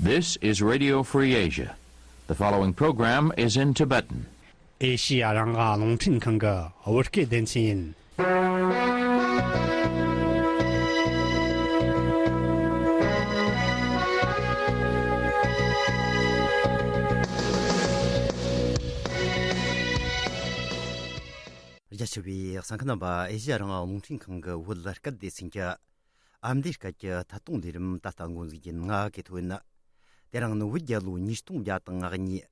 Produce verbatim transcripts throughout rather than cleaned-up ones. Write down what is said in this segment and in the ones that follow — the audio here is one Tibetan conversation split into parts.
This is Radio Free Asia. The following program is in Tibetan. ཨེ་ཤི་ཡ་རང་དབང་རླུང་འཕྲིན་ཁང་གི་བོད་སྐད་སྡེ་ཚན་ཡིན། རྒྱ་ཆེ་བའི་གསན་མཁན་རྣམ་པ། ཨེ་ཤི་ཡ་རང་དབང་རླུང་འཕྲིན་ཁང་གི་བོད་སྐད་སྡེ་ཚན་གྱི་ཨ་མདོའི་སྐད་ཀྱི་ཐད་གཏོང་ལས་རིམ་ད་ལྟ་འགོ་འཛུགས་ཡིན། ང་གི་ཐོ་ཡིན། དེ་རིང་ནི་བོད་རྒྱལ་ལོ་ཉིས་སྟོང་བརྒྱ་དང་ང་གཉིས།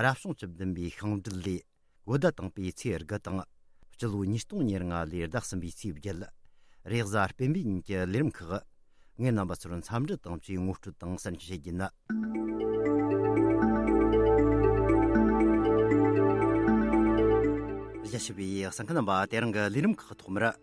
རབ་བྱུང་བཅུ་བདུན་པའི་ཤིང་སྦྲུལ་ལོའི་བོད་ཟླ་དང་པོའི་ཚེས་དགུ་དང་། སྤྱི་ལོ་ཉིས་སྟོང་ཉེར་ལྔ་ལོའི་ཟླ་གསུམ་པའི་ཚེས་བརྒྱད། རེས་གཟའ་སྤེན་པའི་ཉིན་གྱི་ལས་རིམ་ཁག་ངས་རྣམ་པ་ཚོར་འཚམས་འདྲི་དང་བཅས་ངོ་སྤྲོད་དང་གསན་བཤད་བྱེད་རྒྱུ་ཡིན། རྒྱ་ཆེ་བའི་གསན་མཁན་རྣམ་པ། དེ་རིང་གི་ལས་རིམ་ཁག་ཐོག་མར།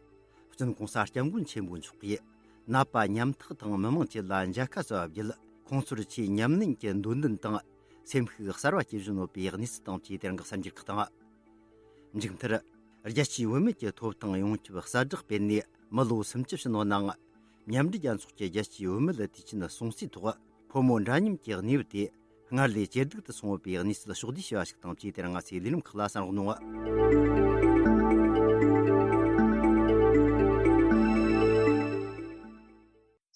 སྤྱི་ནོར་གོང་ས་སྐྱབས་མགོན་ཆེན་པོ་མཆོག་གིས་ནད་པ་ཉམ་ཐག་དང་མི་མང་བཅས་ལ་མཇལ་ཁ་བསྩལ་བ་བརྒྱུད། ཁོང་ཚོར་ཆེས་ཉམས་ལེན་གྱི་འདོད་འདུན་དང་སེམས་ཤུགས་གསར་བ་སྐྱེད་བཞིན་ཡོད་པའི་གནས་ཚུལ་དང་བཅས་དེ་རིང་གི་གསར་འགྱུར་ཁག་དང་། མཇུག་མཐར། རྒྱལ་སྤྱིའི་བུད་མེད་ཀྱི་ཐོབ་ཐང་ཡོངས་ཁྱབ་གསལ་བསྒྲགས་སྤེལ་ནས་མི་ལོ་སུམ་ཅུ་ཕྱིན་ཡོད་ནའང་། མཉམ་འབྲེལ་རྒྱལ་ཚོགས་ཀྱི་རྒྱལ་སྤྱིའི་བུད་མེད་དུས་ཆེན་སྲུང་བརྩིའི་ཐོག་ཕོ་མོ་འདྲ་མཉམ་གྱི་གནས་བབ་དེ་སྔར་ལས་ཇེ་སྡུག་ཏུ་སོང་ཡོད་པའི་གནས་ཚུལ་ཕྱོགས་བསྡུས་བྱས་པ་ཞིག་དང་བཅས་དེ་རིང་ང་ཚོའི་ལས་རིམ་ཁག་ལ་གསན་རོགས་གནང་།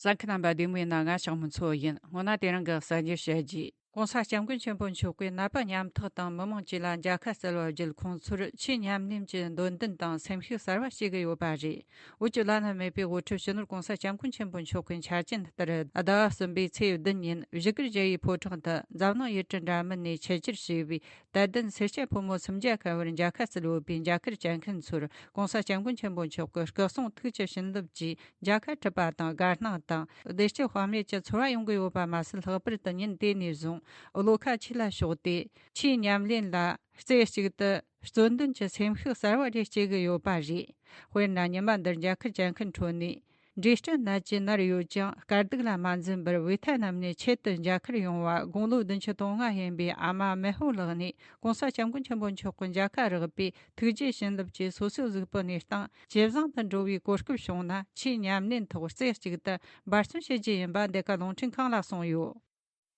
གསན་མཁན་རྣམ་པ་བདེ་མོ་ཡིན་ན། ང་ཞྭ་མོ་མཚོ་ཡིན། སྔོན་ན་དེ་རིང་གི་གསར་འགྱུར་བཤད་རྒྱུ། གོང་ས་སྐྱབས་མགོན་ཆེན་པོ་མཆོག་གིས་ནད་པ་ཉམ་ཐག་དང་མི་མང་བཅས་ལ་མཇལ་ཁ་བསྩལ་བ་བརྒྱུད། ཁོང་ཚོར་ཆེས་ཉམས་ལེན་གྱི་འདོད་འདུན་དང་སེམས་ཤུགས་གསར་བ་སྐྱེ་གི་ཡོད་པ་རེད། བོད་ཀྱི་བླ་ན་མེད་པའི་དབུ་ཁྲིད་སྤྱི་ནོར་གོང་ས་སྐྱབས་མགོན་ཆེན་པོ་མཆོག་གི་འཆར་ཅན་ལྟར། ཟླ་བ་གསུམ་པའི་ཚེས་བདུན་ཉིན་བཞུགས་སྒར་རྒྱལ་བའི་ཕོ་བྲང་དུ་འཛམ་གླིང་ཡུལ་གྲུ་འདྲ་མིན་ནས་ཆེད་བཅར་བྱས་པའི་དད་ལྡན་སེར་སྐྱ་ཕོ་མོ་སུམ་བརྒྱ་ཁ་བར་མཇལ་ཁ་བསྩལ་ཡོད་པས། མཇལ་ཁར་བཅར་མཁན་ཚོར་གོང་ས་སྐྱབས་མགོན་ཆེན་པོ་མཆོག་གི་སྐུ་གསུང་ཐུགས་ཀྱི་བྱིན་རླབས་ཀྱིས་མཇལ་ཁ་གྲུབ་པ་དང་དགའ་སྣང་དང་། བདེ་སྐྱིད་དཔག་མེད་ཀྱི་ཚོར་བ་ཡོང་གི་ཡོད་པ་མ་ཟད། ལྷག་པར་དུ་ཉིན་དེ་ནས་བཟུང་བློ་ཁ་ཆེ་ལ་ཕྱོགས་ཏེ། ཆེས་ཉམས་ལེན་ལ་རྩེ་གཅིག་ཏུ་བརྩོན་འདུན་གྱི་སེམས་ཤུགས་གསར་བ་རེ་སྐྱེ་གི་ཡོད་པ་རེད། དཔེར་ན། ཉི་མ་འདིར་མཇལ་ཁར་བཅར་མཁན་ཁྲོད་ནས། འབྲས་སྐྲན་ནད་ཀྱིས་མནར་ཡོད་ཀྱང་། དཀའ་སྡུག་ལ་མ་འཛེམས་པར་ཝེ་ཐེ་ནམ་ནས་ཆེད་དུ་མཇལ་ཁར་ཡོང་བ། དགུང་ལོ་བདུན་ཅུ་དོན་ལྔ་ཡིན་པའི་ཨ་མ་མེ་ཧོ་ལགས་ནས། གོང་ས་སྐྱབས་མགོན་ཆེན་པོ་མཆོག་གི་མཇལ་ཁ་རག་པས། ཐུགས་རྗེའི་བྱིན་རླབས་ཀྱིས་སོ་སོའི་གཟུགས་པོ་གནས་སྟངས་ཇེ་བཟང་དུ་འགྲོ་བའི་གོ་སྐབས་བྱུང་ན། ཆེས་ཉམས་ལེན་ཐོག་རྩེ་གཅིག་ཏུ་འབད་བརྩོན་བྱེད་རྒྱུ་ཡིན་པ་འདི་ག་རླུང་འཕྲིན་ཁང་ལ་གསུངས་ཡོད།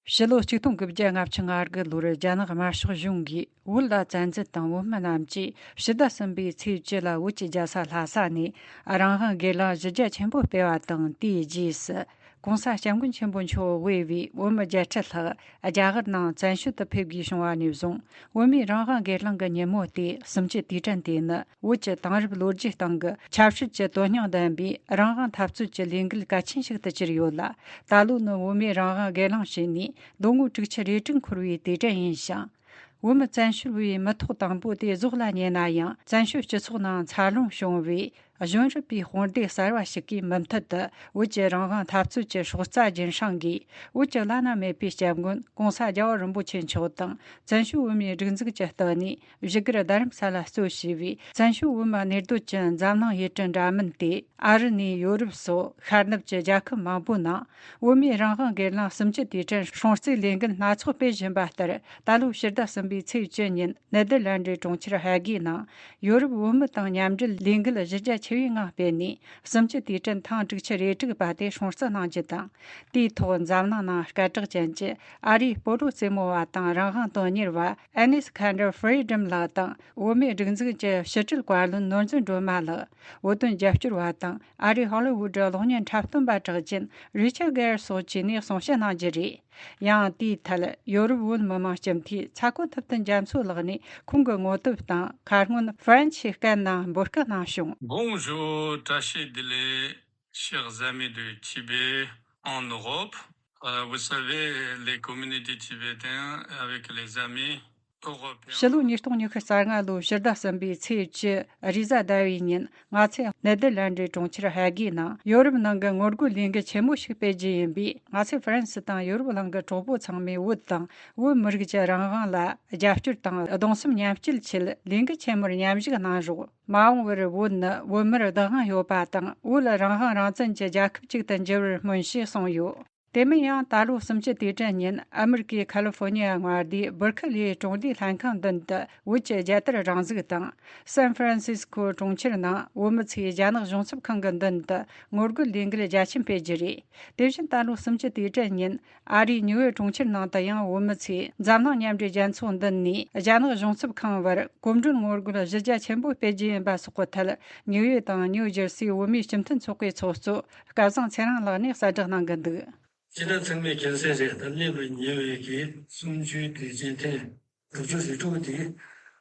ཕྱི་ལོ་ཆིག་སྟོང་དགུ་བརྒྱ་ལྔ་བཅུ་ང་དགུ་ལོར་རྒྱ་ནག་དམར་ཤོག་གཞུང་གིས་བོད་ལ་བཙན་འཛུལ་དང་། བོད་མི་རྣམས་ཀྱིས་ཕྱི་ཟླ་གསུམ་པའི་ཚེས་བཅུ་ལ་བོད་ཀྱི་རྒྱལ་ས་ལྷ་ས་ནས་རང་དབང་སྒེར་ལངས་གཞི་རྒྱ་ཆེན་པོ་སྤེལ་བ་དང་། དེའི་རྗེས་སུ་གོང་ས་སྐྱབས་མགོན་ཆེན་པོ་མཆོག་དབུས་པའི་བོད་མི་བརྒྱད་ཁྲི་ལྷག་རྒྱ་གར་ནང་བཙན་བྱོལ་དུ་ཕེབས་དགོས་བྱུང་བ་ནས་བཟུང་། བོད་མིའི་རང་དབང་སྒེར་ལངས་ཀྱི་ཉིན་མོ་སྟེ། གསུམ་བཅུའི་དུས་དྲན་དེ་ནི་བོད་ཀྱི་དེང་རབས་ལོ་རྒྱུས་སྟེང་གི་ཆབ་སྲིད་ཀྱི་དོན་སྙིང་ལྡན་པའི་རང་དབང་འཐབ་རྩོད་ཀྱི་ལས་འགུལ་གལ་ཆེན་ཞིག་ཏུ་གྱུར་ཡོད་ལ། ད་ལོ་ནི་བོད་མིའི་རང་དབང་སྒེར་ལངས་བྱས་ནས་ལོ་ངོ་དྲུག་ཅུ་རེ་དྲུག་འཁོར་བའི་དུས་དྲན་ཡིན་ཞིང་། བོད་མི་བཙན་བྱོལ་བའི་མི་ཐོག་དང་པོ་དེ་རྫོགས་ལ་ཉེ་ན་ཡང་། བཙན་བྱོལ་སྤྱི་ཚོགས་ནང་འཚར་ལོངས་བྱུང་བའི་གཞོན་རབས་པའི་དཔུང་སྡེ་གསར་བ་ཞིག་གིས་མུ་མཐུད་དུ་བོད་ཀྱི་རང་དབང་འཐབ་རྩོད་ཀྱི་སྲོག་རྩ་རྒྱུན་བསྲིང་དགོས། བོད་ཀྱི་བླ་ན་མེད་པའི་སྐྱབས་མགོན་གོང་ས་རྒྱལ་བ་རིན་པོ་ཆེ་མཆོག་དང་། བཙན་བྱོལ་བོད་མིའི་སྒྲིག་འཛུགས་ཀྱི་ལྟེ་གནས་བཞུགས་སྒར་རྡ་རམ་ས་ལ་གཙོ་བྱས་པའི་བཙན་བྱོལ་བོད་མི་གནས་སྡོད་ཀྱི་འཛམ་གླིང་ཡུལ་གྲུ་འདྲ་མིན་ཏེ། ཨ་རི་ནས་ཡོ་རོབ་སོགས་ཤར་ནུབ་ཀྱི་རྒྱལ་ཁབ་མང་པོའི་ནང་བོད་མིའི་རང་དབང་སྒེར་ལངས་གསུམ་བཅུའི་དུས་དྲན་སྲུང་བརྩིའི་ལས་འགུལ་སྣ་ཚོགས་སྤེལ་བཞིན་པ་ལྟར། ད་ལོའི་ཕྱི་ཟླ་གསུམ་པའི་ཚེས་བཅུ་ཉིན་ནེ་དར་ལན་ཌི་གྲོང་ཁྱེར་ཧ་གིའི་ནང་ཡོ་རོབ་བོད་མི་དང་མཉམ་འབྲེལ་ལས་འགུལ་གཞི་རྒྱ་ཆེ་བའི་ངང་སྤེལ་ནས། གསུམ་བཅུའི་དུས་དྲན་ཐེངས་དྲུག་ཅུ་རེ་དྲུག་པ་དེ་སྲུང་བརྩི་གནང་རྒྱུ་དང་། དེའི་ཐོག་འཛམ་གླིང་ནང་སྐད་གྲགས་ཅན་གྱི་ཨ་རིའི་སྤོ་ལོ་རྩེད་མོ་བ་དང་རང་དབང་དོན་གཉེར་བ་ཨེ་ནིས་ཁན་ཌར་ཧྥི་རི་ཌམ་ལགས་དང་། བོད་མིའི་སྒྲིག་འཛུགས་ཀྱི་ཕྱི་དྲིལ་བཀའ་བློན་ནོར་འཛིན་སྒྲོལ་མ་ལགས། བོད་དོན་རྒྱབ་སྐྱོར་བ་དང་ཨ་རིའི་ཧོ་ལི་ཝུད་གློག་བརྙན་འཁྲབ་སྟོན་པ་གྲགས་ཅན་རི་ཆར་གྷེར་སོགས་བཅས་ནས་གསུང་བཤད་གནང་རྒྱུ་རེད། ཡང་དེའི་ཐད་ཡོ་རོབ་བོད་མི་མང་སྤྱི་འཐུས་ཚ་ཁོ་ཐུབ་བསྟན་རྒྱ་མཚོ་ལགས་ནས་ཁོང་གི་ངོ་དེབ་དང་ཁ་སྔོན་ཧྥ་རན་ཆི་སྐད་ནང་འབོད་སྐུལ་གནང་བྱུང་། Bonjour, tâchez de les chers amis du Tibet en Europe. Euh, vous savez, les communautés tibétaines avec les amis européens. ཕྱི་ལོ་ཉིས་སྟོང་ཉི་ཤུ་རྩ་ལྔ་ལོའི་ཕྱི་ཟླ་གསུམ་པའི་ཚེས་བཅུ་རེས་གཟའ་ཟླ་བའི་ཉིན། ང་ཚོས་ནེ་དར་ལན་ཌི་གྲོང་ཁྱེར་ཧ་གིའི་ནང་ཡོ་རོབ་ནང་གི་ངོ་རྒོལ་ལས་འགུལ་ཆེན་མོ་ཞིག་སྤེལ་རྒྱུ་ཡིན་པས། ང་ཚོས་ཧྥ་རན་སི་དང་ཡོ་རོབ་གླིང་གི་གྲོགས་པོ་ཚང་མས་བོད་དང་བོད་མི་རིགས་ཀྱི་རང་དབང་ལ་རྒྱབ་སྐྱོར་དང་གདུང་སེམས་མཉམ་སྐྱེད་ཆེད་ལས་འགུལ་ཆེན་མོར་མཉམ་ཞུགས་གནང་རོགས། མ་འོངས་པར་བོད་ནི་བོད་མིར་བདག་དབང་ཡོད་པ་དང་། བོད་རང་དབང་རང་བཙན་གྱི་རྒྱལ་ཁབ་ཅིག་ཏུ་འགྱུར་བར་སྨོན་ཞེས་གསུངས་ཡོད། དེ་མིན་ཡང་ད་ལོ་གསུམ་བཅུ་དུས་དྲན་ཉིན་ཨ་མི་རི་ཀའི་ཁ་ལི་ཧྥོ་ནི་ཡ་མངའ་སྡེའི་སྦུར་ཁི་ལིའི་གྲོང་སྡེའི་ལྷན་ཁང་མདུན་དུ་བོད་ཀྱི་རྒྱལ་དར་རང་འཛུགས་དང་། སན་ཧྥ་རན་སིས་ཁོ་གྲོང་ཁྱེར་ནང་བོད་མི་ཚོས་རྒྱ་ནག་གཞུང་ཚབ་ཁང་གི་མདུན་དུ་ངོ་རྒོལ་ལས་འགུལ་རྒྱ་ཆེན་སྤེལ་རྒྱུ་རེད། དེ་བཞིན་ད་ལོ་གསུམ་བཅུ་དུས་དྲན་ཉིན་ཨ་རིའི་ཉིའུ་ཡོག་གྲོང་ཁྱེར་ནང་དུ་ཡང་བོད་མི་ཚོས་འཛམ་གླིང་མཉམ་འབྲེལ་རྒྱལ་ཚོགས་མདུན་ནས་རྒྱ་ནག་གཞུང་ཚབ་ཁང་བར་གོམ་བགྲོད་ངོ་རྒོལ་གཞི་རྒྱ་ཆེན་པོ་སྤེལ་རྒྱུ་ཡིན་པ་སོགས་ཀྱི་ཐད། ཉིའུ་ཡོག་དང་ནིའུ་ཇར་སིའི་བོད་མིའི་སྤྱི་མཐུན་ཚོགས་པའི་ཚོགས་གཙོ་སྐལ་བཟང་ཚེ་རིང་ལགས་ནས་གསལ་བསྒྲགས་གནང་གི་འདུག། སྤྱི་ཟླ་ཚང་མའི་རྒྱལ་སྲས་རེད། ད་སླེབས་པའི་ཉེ་བའི་གི་གསུམ་བཅུའི་དུས་ཆེན་ཐེངས་དྲུག་ཅུ་རེ་དྲུག་དེ་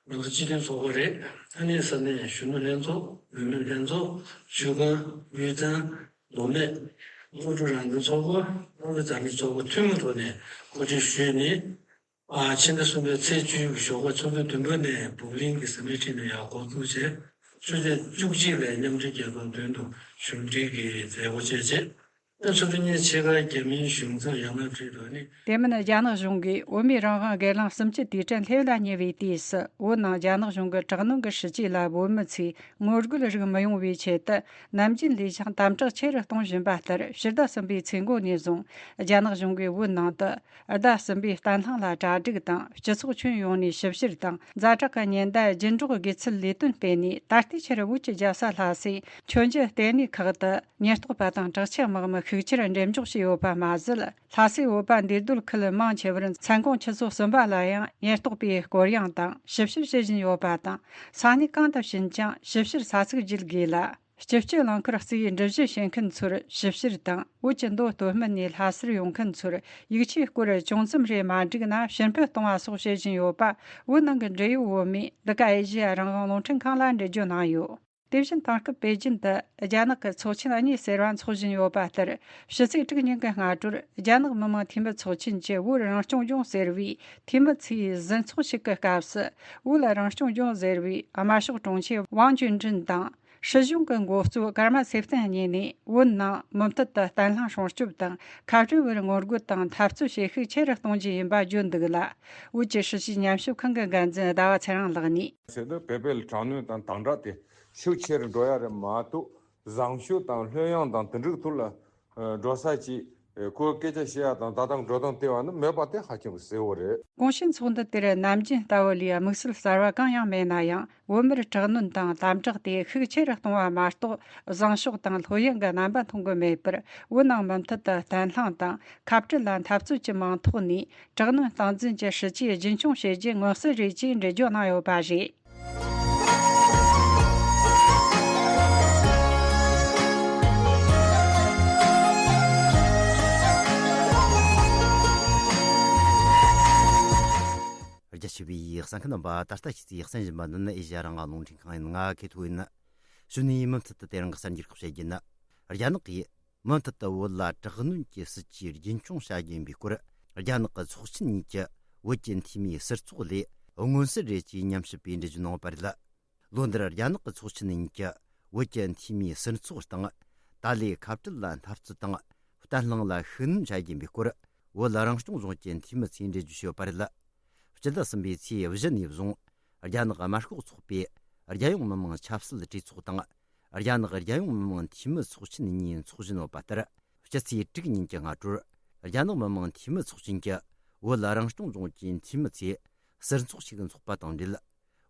ང་ཚོ་སྤྱི་མཐུན་ཚོགས་པ་རེད། ཨ་ནི་ས་གནས་གཞོན་ནུ་ལྷན་ཚོགས། བུད་མེད་ལྷན་ཚོགས། ཆུ་སྒང་། དབུས་གཙང་། མདོ་སྨད། སློབ་ཕྲུག་རང་བཙན་ཚོགས་པ། སློབ་ཕྲུག་རྩ་འཛིན་ཚོགས་པ་ཐུན་མོང་ཐོག་ནས་གོ་སྒྲིག་ཞུས་ནས། ཨ། ཕྱི་ཟླ་གསུམ་པའི་ཚེས་བཅུ་ཞོགས་པ་ཆུ་ཚོད་བདུན་པ་ནས་བུག་ལིང་གི་ས་མིག་ཊི་ནང་ཡར་འགོ་འཛུགས་བྱས། ཆུ་ཚོད་བཅུ་གཅིག་ལ་མཉམ་འབྲེལ་རྒྱལ་ཚོགས་མདུན་དུ་ཞུགས་འབྲེལ་གྱི་མཛད་སྒོ་བྱས་རྗེས། ཆུ་ཚོད་གཉིས་ཕྱེད་ཀ་རྒྱ་མིའི་གཞུང་ཚབ་ཡང་ན་ཁྲི་ལོ་ནི། དེ་མིན་རྒྱ་ནག་གཞུང་གིས་བོད་མིའི་རང་དབང་སྒེར་ལངས་གསུམ་བཅུ་དུས་དྲན་སླེབས་ལ་ཉེ་བའི་དུས་སུ། བོད་ནང་རྒྱ་ནག་གཞུང་གི་དྲག་གནོན་གྱི་སྲིད་ཇུས་ལ་བོད་མི་ཚོས་ངོ་རྒོལ་རིགས་མི་ཡོང་བའི་ཆེད་དུ་ནམ་རྒྱུན་ལས་ཀྱང་དམ་དྲག་ཆེ་རུ་གཏོང་བཞིན་པ་ལྟར། ཕྱི་ཟླ་གསུམ་པའི་ཚེས་འགོ་ནས་བཟུང་རྒྱ་ནག་གཞུང་གིས་བོད་ནང་དུ་ཟླ་གསུམ་པའི་བརྟན་ལྷིང་ལ་གྲ་སྒྲིག་དང་། སྤྱི་ཚོགས་ཁྱོན་ཡོངས་ནས་ཞིབ་བཤེར་དང་། ཛ་དྲག་གི་ཉེན་བརྡ་རྒྱུན་སྒྲོག་དགོས་ཚུལ་ལས་དོན་སྤེལ་ནས། ད་ལྟའི་ཆར་བོད་ཀྱི་རྒྱལ་ས་ལྷ་སའི་མཆོད་མཇལ་ལྟེ་གནས་ཁག་ཏུ་ཉེན་རྟོག་པ་དང་དྲག་ཆས་དམག་མི་ཤུགས་ཆེར་འགྲེམས་འཇོག་བྱས་ཡོད་པ་མ་ཟད། ལྷ་སའི་བོད་པ་འདུས་སྡོད་ཁུལ་མང་ཆེ་བར་མཚན་གུང་ཆུ་ཚོད་གསུམ་པ་ལ་ཡང་ཉེན་རྟོག་པས་སྐོར་གཡེང་དང་ཞིབ་བཤེར་བྱེད་བཞིན་ཡོད་པ་དང་། ས་གནས་གང་དུ་ཕྱིན་ཀྱང་ཞིབ་བཤེར་ས་ཚིགས་བརྒྱུད་དགོས་ལ། སྤྱི་སྤྱོད་རླངས་འཁོར་རྩིས་འགྲུལ་བཞུད་བྱེད་མཁན་ཚོར་ཞིབ་བཤེར་དང་། བོད་ཀྱི་མདོ་སྟོད་སྨད་ནས་ལྷ་སར་ཡོང་མཁན་ཚོར་ཡིག་ཆའི་སྐོར་ཅུང་ཙམ་རེ་མ་འགྲིག་ན་ཕྱིར་འཕུད་གཏོང་བ་སོགས་བྱེད་བཞིན་ཡོད་པ། བོད་ནང་གི་འབྲེལ་ཡོད་བོད་མིས་འདི་ག་ཨེ་ཤེ་ཡ་རང་དབང་རླུང་འཕྲིན་ཁང་ལ་འགྲེལ་བརྗོད་གནང་ཡོད། དེ་བཞིན་དེང་སྐབས་པེ་ཅིན་དུ་རྒྱ་ནག་གི་ཚོགས་ཆེན་གཉིས་ཟེར་བ་འཚོགས་བཞིན་ཡོད་པ་ལྟར། ཕྱི་ཚེས་དྲུག་ཉིན་གྱི་སྔ་དྲོར་རྒྱ་ནག་མི་དམངས་འཐུས་མི་ཚོགས་ཆེན་གྱི་བོད་རང་སྐྱོང་ལྗོངས་ཟེར་བའི་འཐུས་མི་ཚོའི་ཟིན་ཚོགས་ཤིག་གི་སྐབས་སུ། བོད་རང་སྐྱོང་ལྗོངས་ཟེར་བའི་དམར་ཤོག་དྲུང་ཆེ་ཝང་ཅུན་ཀྲིན་དང་། སྲིད་གཞུང་གི་འགོ་གཙོ་ཀརྨ་ཚེ་བརྟན་གཉིས་ནས་བོད་ནང་མུ་མཐུད་དུ་བརྟན་ལྷིང་སྲུང་སྐྱོབ་དང་། ཁ་བྲལ་བར་ངོ་རྒོལ་དང་འཐབ་རྩོད་བྱེད་ཤུགས་ཆེ་རུ་གཏོང་རྒྱུ་ཡིན་པ་བརྗོད་འདུག་ལ། བོད་ཀྱི་སྲིད་བྱུས་ཉམས་ཞིབ་ཁང་གི་འགན་འཛིན་ཟླ་བ་ཚེ་རིང་ལགས་ནས། ཟེར་དུས་བོད་པའི་དྲག་གནོན་དང་དམ་དྲག་དེ་ཤུགས་ཆེ་རུ་འགྲོ་ཡ་རེད་མ་གཏོགས། བཟང་སྤྱོད་དང་ལྷོད་ཡངས་དང་དེ་འདྲའི་ཐོག་ལ་འགྲོ་ས་ཅིག་ཁོའི་སྐད་ཆ་བཤད་ཡ་དང་ད་ལྟ་འགྲོ་སྟངས་བལྟས་པ་ནི་མེད་པ་དེ་ཧ་ཅང་གི་གསལ་བོ་རེད། གོང་ཞུས་ཚོགས་འདུ་དེར་ནམ་རྒྱུན་ལྟ་བུ་ལས་དམིགས་བསལ་གསར་བ་གང་ཡང་མེད་ན་ཡང་། བོད་མིར་དྲག་གནོན་དང་དམ་དྲག་དེ་ཤུགས་ཆེ་རུ་གཏོང་བ་མ་གཏོགས། བཟང་ཕྱོགས་དང་ལྷོད་ཡངས་ཀྱི་རྣམ་པ་མཐོང་གི་མེད་པར། བོད་ནང་མུ་མཐུད་དུ་བརྟན་ལྷིང་དང་ཁ་བྲལ་ལ་འཐབ་རྩོད་ཀྱི་མིང་ཐོག་ནས། དྲག་གནོན་སྟངས་འཛིན་གྱི་སྲིད་ཇུས་རྒྱུན་འཁྱོངས་བྱེད་རྒྱུ་མངོན་གསལ་རེད་ཅེས་འགྲེལ་བརྗོད་གནང་ཡོད་པ་རེད། རྒྱ་ཆེ་བའི་གསན་མཁན་རྣམ་པ། ད་ལྟ་ཁྱེད་ཚོས་གསན་བཞིན་པ་འདི་ནི་ཨེ་ཤ་ཡ་རང་དབང་རླུང་འཕྲིན་ཁང་ཡིན། ང་ཁེ་ཐོ་ཡིན། གཞུག་ནས་མུ་མཐུད་དུ་དེ་རིང་གི་གསར་འགྱུར་ཁག་བཤད་རྒྱུ་ཡིན། རྒྱ་ནག་གིས་མུ་མཐུད་དུ་བོད་ལ་དྲག་གནོན་གྱི་སྲིད་ཇུས་རྒྱུན་འཁྱོངས་བྱ་རྒྱུ་ཡིན་པའི་སྐོར། རྒྱ་ནག་གི་ཚོགས་ཆེན་གཉིས་ཀྱི་བོད་ཀྱི་འཐུས་མིའི་ཟུར་ཚོགས་ལས་མངོན་གསལ་རེད་ཅེས་ཉམས་ཞིབ་པས་འགྲེལ་བརྗོད་གནང་ཡོད་པ་རེད། ལོ་འདིར་རྒྱ་ནག་གི་ཚོགས་ཆེན་གཉིས་ཀྱི་བོད་ཀྱི་འཐུས་མིའི་ཟུར་ཚོགས་སྟེང་། ཏཱ་ལའི་ཁ་བྲལ་ལ་འཐབ་རྩོད་དང་། བརྟན་ལྷིང་ལ་ཤུགས་སྣོན་བྱ་རྒྱུ་ཡིན་པའི་སྐོར། བོད་རང་སྐྱོང་ལྗོངས་ཀྱི་འཐུས་མི་ཚོས་འགྲེལ་བརྗོད་བྱས་ཡོད་པ་རེད། སྤྱི་ཟླ་གསུམ་པའི་ཚེས་བཞི་ནས་བཟུང་། རྒྱ་ནག་དམར་ཤོག་ཚོགས་པས་རྒྱལ་ཡོངས་མི་དམངས་ཆབ་སྲིད་གྲོས་ཚོགས་དང་། རྒྱ་ནག་རྒྱལ་ཡོངས་མི་དམངས་འཐུས་མི་ཚོགས་ཆེན་གཉིས་འཚོགས་བཞིན་ཡོད་པ་ལྟར། སྤྱི་ཚེས་དྲུག་ཉིན་གྱི་སྔ་དྲོར། རྒྱ་ནག་མི་དམངས་འཐུས་མི་ཚོགས་ཆེན་གྱི་བོད་རང་སྐྱོང་ལྗོངས་ཀྱི་འཐུས་མི་ཚོས་ཟུར་ཚོགས་ཤིག་འཚོགས་པ་དང་འབྲེལ།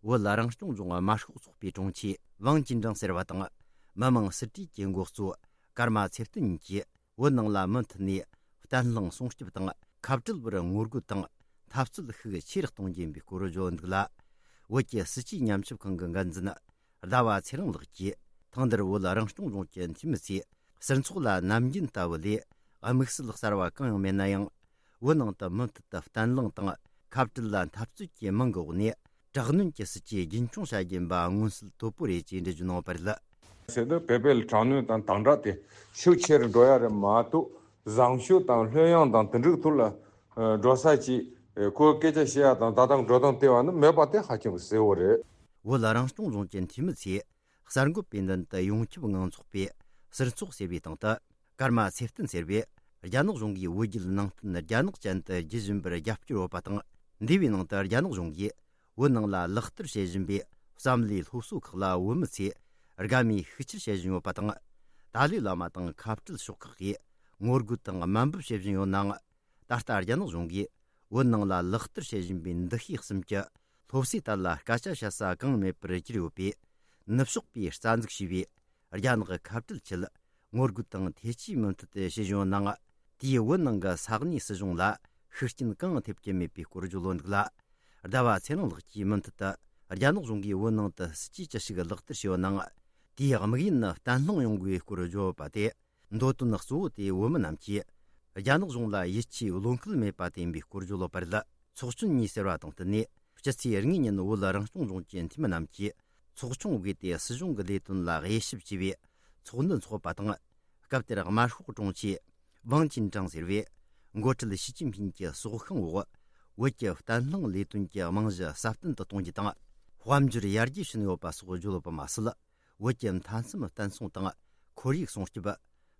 བོད་རང་སྐྱོང་ལྗོངས་དམར་ཤོག་ཚོགས་པའི་དྲུང་ཆེ་ཝང་ཅིན་ཀྲང་ཟེར་བ་དང་། མི་དམངས་སྲིད་གྲོས་ཀྱི་འགོ་གཙོ་ཀརྨ་ཚེ་བརྟན་གཉིས་ཀྱིས། བོད་ནང་ལ་མུ་མཐུད་ནས་བརྟན་ལྷིང་སྲུང་སྐྱོབ་དང་། ཁ་བྲལ་བར་ངོ་རྒོལ་དང་འཐབ་རྩོད་ཤུགས་ཆེ་རུ་གཏོང་རྒྱུ་ཡིན་པའི་སྐོར་བརྗོད་འདུག་ལ། བོད་ཀྱི་སྲིད་བྱུས་ཉམས་ཞིབ་ཁང་གི་འགན་འཛིན་ཟླ་བ་ཚེ་རིང་ལགས་ཀྱིས། ཐེངས་འདིར་བོད་རང་སྐྱོང་ལྗོངས་ཀྱི་འཐུས་མི་ཚོས་ཟུར་ཚོགས་ལ་ནམ་རྒྱུན་ལྟ་བུ་ལས་དམིགས་བསལ་གསར་བ་གང་ཡང་མེད་ན་ཡང་། བོད་ནང་དུ་མུ་མཐུད་དུ་བརྟན་ལྷིང་དང་ཁ་བྲལ་ལ་འཐབ་རྩོད་ཀྱི་མིང་གི་འོག་ནས། དྲག་གནོན་གྱི་སྲིད་ཇུས་རྒྱུན་འཁྱོངས་བྱ་རྒྱུ་ཡིན་པ་མངོན་གསལ་དོད་པོ་རེད་ཅེས་འགྲེལ་བརྗོད་གནང་བ་རེད། ཟེར་དུས་བོད་པའི་དྲག་གནོན་དང་དམ་དྲག་དེ་ཤུགས་ཆེ་རུ་འགྲོ་ཡ་རེད་མ་གཏོགས། བཟང་སྤྱོད་དང་ལྷོད་ཡངས་དང་དེ་འདྲའི་ཐོག་ལ་འགྲོ་ས་ཅིག་ཁོའི་སྐད་ཆ་བཤད་ཡ་དང་ད་ལྟ་འགྲོ་སྟངས་བལྟས་པ་ནི་མེད་པ་དེ་ཧ་ཅང་གི་གསལ་བོ་རེད། བོད་རང་སྐྱོང་ལྗོངས་ཀྱི་འཐུས་མི་ཚོས་གསར་འགོད་པའི་མདུན་དུ་ཡོངས་ཁྱབ་ངང་འཚོགས་པའི་ཟུར་ཚོགས་ཟེར་བའི་སྟེང་དུ། ཀརྨ་ཚེ་བརྟན་ཟེར་བས། རྒྱ་ནག་གཞུང་གིས་བོད་བརྒྱུད་ནང་བསྟན་རྒྱ་ནག་ཅན་དུ་བསྒྱུར་བཞིན་པར་རྒྱབ་སྐྱོར་ཡོད་པ་དང་། འདས་པའི་ནང་དུ་རྒྱ་ནག་གཞུང་གིས་བོད་ནང་ལ་ལག་བསྟར་བྱེད་བཞིན་པའི་བསམ་བློའི་སློབ་གསོ་ཁག་ལ་བོད་མི་ཚོས་དགའ་མོས་ཤུགས་ཆེར་བྱེད་བཞིན་ཡོད་པ་དང་། ཏཱ་ལའི་བླ་མ་དང་ཁ་བྲལ་ཕྱོགས་ཁག་གིས་ ངོ་རྒོལ་དང་དམའ་འབེབས་བྱེད་བཞིན་ཡོད་ནའང་། ད་ལྟ་རྒྱ་ནག་གཞུང་གིས་བོད་ནང་ལ་ལག་བསྟར་བྱེད་བཞིན་པའི་འདུ་ཤེས་གསུམ་གྱི་སློབ་གསོའི་ཐད་ལ་སྐད་ཆ་བཤད་ས་གང་མེད་པར་གྱུར་ཡོད་པས། ནུབ་ཕྱོགས་པས་རྩ་འཛུགས་བྱས་པའི་རྒྱ་ནག་གི་ཁ་བྲལ་ཆེད་ངོ་རྒོལ་དང་ཐེ་ཇུས་མུ་མཐུད་དུ་བྱེད་བཞིན་ཡོད་ནའང་། དེས་བོད་ནང་གི་ས་གནས་སྲིད་གཞུང་ལ་ཤུགས་རྐྱེན་གང་ཐེབས་ཀྱི་མེད་པའི་སྐོར་བརྗོད་ལོ་འདུག་ལ། ཟླ་བ་ཚེ་རིང་ལགས་ཀྱིས་མུ་མཐུད་དུ་རྒྱ་ནག་གཞུང་གིས་བོད་ནང་དུ་སྲིད་ཇུས་ཅི་ཞིག་ལག་བསྟར་བྱས་ཡོད་ནའང་། དེའི་དམིགས་ཡུལ་ནི་བརྟན་ལྷིང་ཡོང་དགོས་སྐོར་བརྗོད་པ་དེ། འདོད་དོན་གཙོ་བོ་དེ་བོད་མི་རྣམས་ཀྱིས་རྒྱ་ནག་གཞུང་ལ་ཡིད་ཆེས་བློ་འཁེལ་མེད་པ་དེ་ཡིན་པའི་སྐོར་བརྗོད་ལོ་པར་ལ། ཚོགས་ཆུང་གཉིས་ཟེར་བ་དང་བསྟུན་ནས། སྤྱི་ཚེས་དངོས་ཉིན་བོད་རང་སྐྱོང་ལྗོངས་ཀྱི་འཐུས་མི་རྣམས་ཀྱིས་ཚོགས་ཆུང་བརྒྱུད་དེ་སྲིད་གཞུང་གི་ལས་དོན་ལ་དབྱེ་ཞིབ་བྱས་པའི་ཚོགས་འདུ་འཚོགས་པ་དང་། སྐབས་དེར་དམར་ཤོག་དྲུང་ཆེ་ཝང་ཅིན་ཀྲང་ཟེར་བས། འགོ་ཁྲིད་ཞི་ཅིན་ཕིན་གྱི་སྲོག་ཤིང་འོག་བོད་ཀྱི་བརྟན་ལྷིང་ལས་དོན་གྱི་རྨང་གཞི་སྲ་བརྟན་དུ་གཏོང་རྒྱུ་དང་། དཔལ་འབྱོར་ཡར་རྒྱས་ཕྱིན་ཡོད་པ་སོགས་བརྗོད་ཡོད་པ་མ་ཟད། བོད་ཀྱི་མཐའ་མཚམས་བརྟན་སྲུང་དང་ཁོར་ཡུག་སྲུང་སྐྱོབ།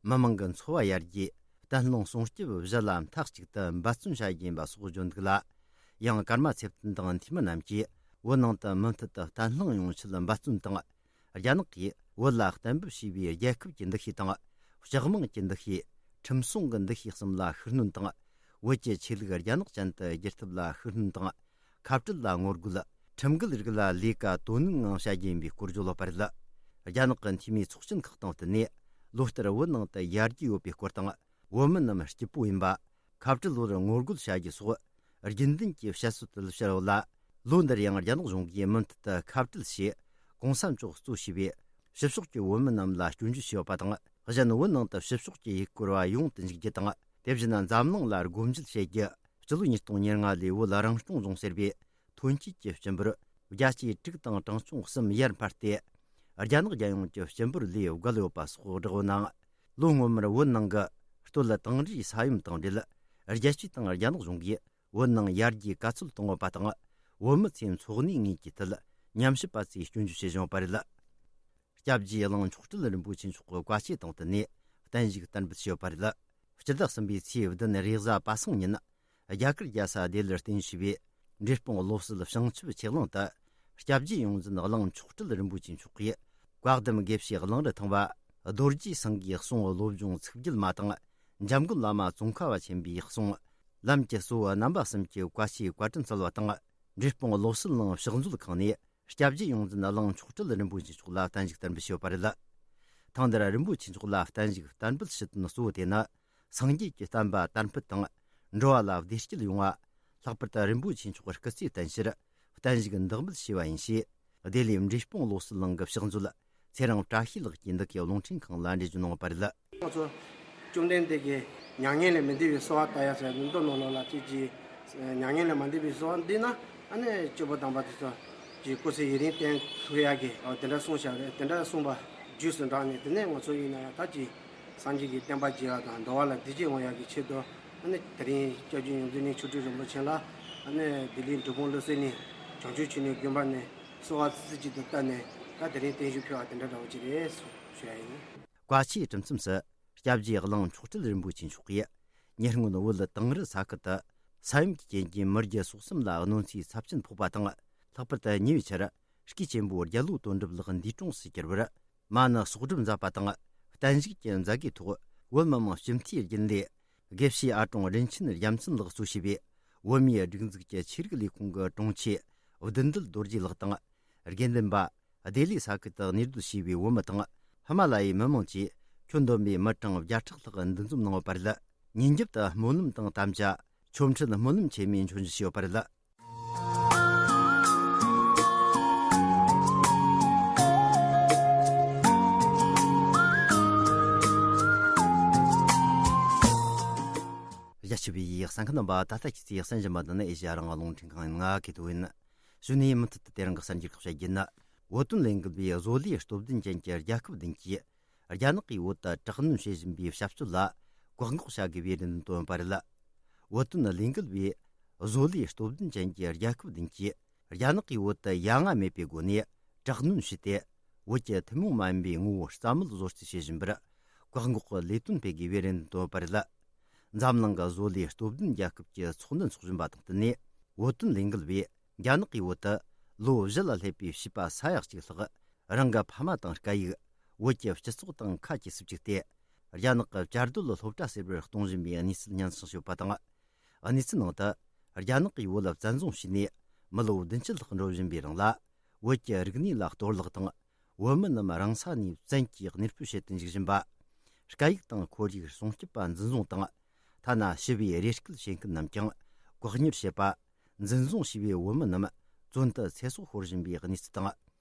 མི་དམངས་ཀྱི་འཚོ་བ་ཡར་རྒྱས། བརྟན་ལྷིང་སྲུང་སྐྱོབ་བཞི་ལ་མཐའ་གཅིག་ཏུ་འབད་བརྩོན་བྱ་རྒྱུ་ཡིན་པ་སོགས་བརྗོད་འདུག་ལ། ཡང་ཀརྨ་ཚེ་བརྟན་དང་འཐུས་མི་རྣམས་ཀྱིས་བོད་ནང་དུ་མུ་མཐུད་དུ་བརྟན་ལྷིང་ཡོང་ཆེད་འབད་བརྩོན་དང་། རྒྱ་ནག་གིས་བོད་ལ་གཏན་འབེབས་བྱས་པའི་རྒྱལ་ཁབ་ཀྱི་འདུ་ཤེས་དང་། སྤྱི་དམངས་ཀྱི་འདུ་ཤེས། ཁྲིམས་སྲུང་གི་འདུ་ཤེས་གསུམ་ལ་ཤུགས་སྣོན་དང་། བོད་ཀྱི་ཆོས་ལུགས་རྒྱ་ནག་ཅན་དུ་བསྒྱུར་ཐབས་ལ་ཤུགས་སྣོན་དང་། ཁ་བྲལ་ལ་ངོ་རྒོལ། ཁྲིམས་འགལ་རིགས་ལ་ལས་ཀ་དོ་ནན་ངང་བྱ་རྒྱུ་ཡིན་པའི་སྐོར་བརྗོད་ལོ་པར་ལ། རྒྱ་ནག་གི་འཐུས་མིའི་ཚོགས་ཆེན་ཁག་དང་བསྟུན་ནས། ལོ་ལྟར་བོད་ནང་དུ་ཡར་རྒྱས་ཡོད་པའི་སྐོར་དང་། བོད་མི་རྣམས་སྐྱིད་པོ་ཡིན་པ། ཁ་བྲལ་ལོར་ངོ་རྒོལ་བྱ་རྒྱུ་སོགས། རྒྱུན་ལྡན་གྱི་བཤད་སྲོལ་དུ་སླེབས་ཡོད་ལ། ལོ་འདིར་ཡང་རྒྱ་ནག་གཞུང་གིས་མུ་མཐུད་དུ་ཁ་བྲལ་ཞེས་གོང་ས་མཆོག་གཙོ་བྱས་པའི་ཕྱི་ཕྱོགས་ཀྱི་བོད་མི་རྣམས་ལ་སྐྱོན་བརྗོད་བྱས་ཡོད་པ་དང་། གཞན་བོད་ནང་དུ་ཕྱི་ཕྱོགས་ཀྱི་ཡུལ་སྐོར་བ་ཡོང་དུ་འཇུག་རྒྱུ་དང་། དེ་བཞིན་འཛམ་གླིང་ལ་སྒོ་འབྱེད་བྱེད་རྒྱུ། སྤྱི་ལོ་ཉིས་སྟོང་ཉེར་ལྔ་ལོའི་བོད་རང་སྐྱོང་ལྗོངས་ཟེར་བའི་ཐོན་སྐྱེད་ཀྱི་སྤྱི་འབོར་བརྒྱ་ཆའི་དྲུག་དང་གྲངས་ཆུང་གསུམ་ཡར་འཕར་ཏེ། རྒྱ་ནག་རྒྱལ་ཡོངས་ཀྱི་སྤྱི་འབོར་ལས་བརྒལ་ཡོད་པ་སོགས་བསྒྲགས་ཡོད་ནའང་། ལོ་སྔོན་མར་བོད་ནང་གི་སྟོད་དང་རིའི་ས་ཡོམ་དང་འབྲེལ། རྒྱལ་སྤྱི་དང་རྒྱ་ནག་གཞུང་གིས་བོད་ནང་ཡར་རྒྱས་ག་ཚོད་གཏོང་ཡོད་པ་དང་། བོད་མི་ཚོས་འཚོ་གནས་དངོས་ཀྱི་ཐད་ཉམས་ཞིབ་པ་ཚོས་སྐྱོན་བརྗོད་བྱེད་བཞིན་ཡོད་པ་རེད། སྐྱབས་རྗེ་གླིང་མཆོག་སྤྲུལ་རིན་པོ་ཆེ་མཆོག་གི་བཀའ་ཆོས་དང་བསྟུན་ནས་བརྟན་བཞུགས་བསྟར་འབུལ་བྱས་ཡོད་པ་རེད། སྤྱི་ཟླ་གསུམ་པའི་ཚེས་བདུན་རེས་གཟའ་པ་སངས་ཉིན། རྒྱ་གར་རྒྱལ་ས་ལྡི་ལིར་རྟེན་གཞི་བའི་འབྲས་སྤུངས་བློ་གསལ་བྱང་ཆུབ་ཆོས་གླིང་དུ། སྐྱབས་རྗེ་ཡོངས་འཛིན་གླིང་མཆོག་སྤྲུལ་རིན་པོ་ཆེ་མཆོག་གིས། བཀའ་གདམས་དགེ་བཤེས་གླིང་རི་ཐང་པ། རྡོ་རྗེ་སེང་གེའི་གསུང་བློ་སྦྱོང་ཚིག་བརྒྱད་མ་དང་། འཇམ་མགོན་བླ་མ་ཙོང་ཁ་པ་ཆེན་པོའི་གསུང་། ལམ་གྱི་གཙོ་བོ་རྣམ་པ་གསུམ་གྱི་བཀའ་ཆོས་བཀའ་དྲིན་སྩལ་བ་དང་། འབྲས་སྤུངས་བློ་གསལ་གླིང་ཕྱག་མཛོད་ཁང་ནས། སྐྱབས་རྗེ་ཡོངས་འཛིན་གླིང་མཆོག་སྤྲུལ་རིན་པོ་ཆེ་མཆོག་ལ་བརྟན་བཞུགས་བསྟར་འབུལ་ཞུས་པ་རེད། ཐེངས་འདིར་རིན་པོ་ཆེ་མཆོག་ལ་བརྟན་བཞུགས་བསྟར་འབུལ་ཞུ་དོན་གཙོ་བོ་དེ་ནི། སངས་རྒྱས་ཀྱི་བསྟན་པ་དར་འཕེལ་དང་། འགྲོ་བ་ལ་བདེ་སྐྱིད་ཡོང་བ། ལྷག་པར་དུ་རིན་པོ་ཆེ་མཆོག་སྐུ་ཚེ་བརྟན་ཕྱིར་བརྟན་བཞུགས་འདེགས་འབུལ་ཞུས་པ་ཡིན་ཞེས། ལྡི་ལིའི་འབྲས་སྤུངས་བློ་གསལ་གླིང་གི་ཕྱག་མཛོད་ཚེ་རིང་བཀྲ་ཤིས་ལགས་ཀྱིས་འདི་གའི་རླུང་འཕྲིན་ཁང་ལ་འགྲེལ་བརྗོད་གནང་བ་རེད། ང་ཚོ་བཅོམ་ལྡན་འདས་ཀྱིས་མྱ་ངན་ལས་མི་འདའ་བའི་གསོལ་བ་བཏབ་ཡ་ཟེར་མདོ་ནང་ལོགས་ལ་ཅིག་ཅིག་མྱ་ངན་ལས་མ་འདའ་བའི་གསོལ་བ་འདེབས་ན། ཨ་ནི་སྐྱེས་བུ་དམ་པ་དེ་ཚོ་གི་སྐུ་ཚེ་ཡུན་རིང་བརྟན་ཐུབ་ཡ་གི་འོ་དེ་འདྲ་གསུངས་བཞག་རེད། དེ་འདྲ་གསུངས་པ་རྗེས་སུ་འབྲངས་ནས། དེ་ནས་ང་ཚོ་ཡིན་ན་ཡང་ད་ཅིག་སངས་རྒྱས་ཀྱི་བསྟན་པ་རྒྱས་པ་དང་འགྲོ་བ་ལ་བདེ་སྐྱིད་འོང་ཡ་གི་ཆེད་དུ། ཨ་ནི་དེ་རིང་སྐྱབས་རྗེ་ཡོངས་འཛིན་གླིང་མཆོག་སྤྲུལ་རིན་པོ་ཆེ་ལ་ཨ་ནི་ལྡི་ལིའི་འབྲས་སྤུངས་བློ་གསལ་གླིང་བྱང་ཆུབ་མཆོད་གནས་དགོན་པ་ནས་གསོལ་བ་རྩེ་གཅིག་ཏུ་བཏབ་ནས། ད་དེ་རིང་བརྟན་བཞུགས་ཕུལ་བ་དེ་འདྲ་འདྲ་བོ་ཅིག་རེད་ཞུ་ཡ་ཡིན། བཀའ་ཆོས་གྲུབ་མཚམས་སུ། སྐྱབས་རྗེ་གླིང་མཆོག་སྤྲུལ་རིན་པོ་ཆེ་མཆོག་གིས། ཉེ་སྔོན་བོད་དིང་རི་ས་ཁུལ་དུ་ས་ཡོམ་གྱི་རྐྱེན་གྱིས་མི་རྒྱུ་སོ་གསུམ་ལ་གནོད་འཚེའི་ཚབས་ཆེན་ཕོག་པ་དང་། ལྷག་པར་དུ་ཉེ་བའི་ཆར་སྐུའི་གཅེན་པོ་རྒྱལ་ལོ་དོན་གྲུབ་ལགས་འདས་གྲོངས་སུ་གྱུར་བར། མ་ཎི་གསོག་སྒྲུབ་མཛད་པ་དང་། བརྟན་བཞུགས་ཀྱི་མཛད་སྒོའི་ཐོག་བོད་མི་མང་སྤྱི་འཐུས་རྒྱུན་ལས་དགེ་བཤེས་ཨ་ཀྲོང་རིན་ཆེན་རྒྱལ་མཚན་ལགས་གཙོ་བྱས་པའི་བོད་མིའི་སྒྲིག་འཛུགས་ཀྱི་ཆོས་རིག་ལས་ཁུངས་ཀྱི་དྲུང་ཆེ་བདུད་འདུལ་རྡོ་རྗེ་ལགས་དང་། དགེ་འདུན་པ། བདེ་ལེགས་ས་ཁུལ་དུ་གནས་སྡོད་བྱས་པའི་བོད་མི་དང་། ཧི་མ་ལ་ཡའི་མི་མང་བཅས་ཁྱོན་བསྡོམས་པའི་མི་གྲངས་བརྒྱ་ཕྲག་ལྷག་འདུ་འཛོམས་གནང་ཡོད་པ་རེད། ཉིན་རྒྱབ་ཏུ་སྨོན་ལམ་དང་དམ་བཅའ། ཆོ་འཕྲུལ་སྨོན་ལམ་ཆེན་མོའི་མཆོད་མཇལ་ཞུས་ཡོད་པ་རེད། རྒྱ་ཆེ་བའི་གསན་མཁན་རྣམ་པ། ད་ལྟ་ཁྱེད་ཚོས་གསན་བཞིན་པ་འདི་ནི་ཨེ་ཤེ་ཡ་རང་དབང་རླུང་འཕྲིན་ཁང་ཡིན། ང་ཀེ་ཏོ་ཡིན། གཞུག་ནས་མུ་མཐུད་དུ་དེ་རིང་གི་གསར་འགྱུར་ཁག་བཤད་རྒྱུ་ཡིན། བོད་དོན་ལས་འགུལ་བས་བཟོ་ལས་སྟོབས་ལྡན་ཅན་གྱི་རྒྱལ་ཁབ་བདུན་གྱིས་རྒྱ་ནག་གིས་བོད་དུ་དྲག་གནོན་བྱེད་བཞིན་པའི་བྱ་སྤྱོད་ལ་བཀག་འགོག་བྱ་དགོས་པའི་རེ་འདུན་བཏོན་པ་རེད། བོད་དོན་ལས་འགུལ་བས་བཟོ་ལས་སྟོབས་ལྡན་ཅན་གྱི་རྒྱལ་ཁབ་བདུན་གྱིས་རྒྱ་ནག་གིས་བོད་དུ་ཡ་ང་མེད་པའི་སྒོ་ནས་དྲག་གནོན་བྱས་ཏེ། བོད་ཀྱི་ཐུན་མོང་མ་ཡིན་པའི་ངོ་བོ་རྩ་མེད་བཟོ་རྩིས་བྱེད་བཞིན་པར་བཀག་འགོག་གི་ལས་དོན་སྤེལ་དགོས་པའི་རེ་འདུན་བཏོན་པ་རེད། འཛམ་གླིང་གི་བཟོ་ལས་སྟོབས་ལྡན་རྒྱལ་ཁབ་ཀྱི་ཚོགས་འདུ་འཚོགས་བཞིན་པ་དང་བསྟུན་ནས། བོད་དོན་ལས་འགུལ་བས་རྒྱ་ནག་གིས་བོད་དུ་ལོ་བཞི་ལ་སླེབས་པའི་བྱིས་པ་ས་ཡ་གཅིག་ལྷག་རང་གི་ཕ་མ་དང་སྐད་ཡིག་བོད་ཀྱི་སྤྱི་ཚོགས་དང་ཁ་གྱེས་སུ་བཅུག་སྟེ། རྒྱ་ནག་གི་བཅའ་སྡོད་སློབ་གྲྭ་ཟེར་བར་གཏོང་བཞིན་པའི་གནས་ཚུལ་སྙན་སེང་ཞུས་པ་དང་། གནས་ཚུལ་ནང་དུ། རྒྱ་ནག་གིས་བོད་ལ་བཙན་བཟུང་བྱས་ནས་མི་ལོ་བདུན་ཅུ་ལྷག་འགྲོ་བཞིན་པའི་རིང་ལ། བོད་ཀྱི་རིག་གནས་ལ་གཏོར་བརླག་དང་། བོད་མི་རྣམས་རང་ས་ནས་བཙན་གྱིས་གནས་སྤོས་བྱེད་དུ་འཇུག་བཞིན་པ། སྐད་ཡིག་དང་ཁོར་ཡུག་སྲུང་སྐྱོབ་པ་འཛིན་བཟུང་དང་། ཐ་ན་ཞི་བའི་རེ་སྐུལ་བྱེད་མཁན་རྣམས་ཀྱང་བཀག་ཉར་བྱེད་པ། འཛིན་བཟུང་བྱས་པའི་བོད་མི་རྣམས་བཙོན་དུ་ཚེ་སྲོག་ཤོར་བཞིན་པའི་གནས་ཚུལ་དང་།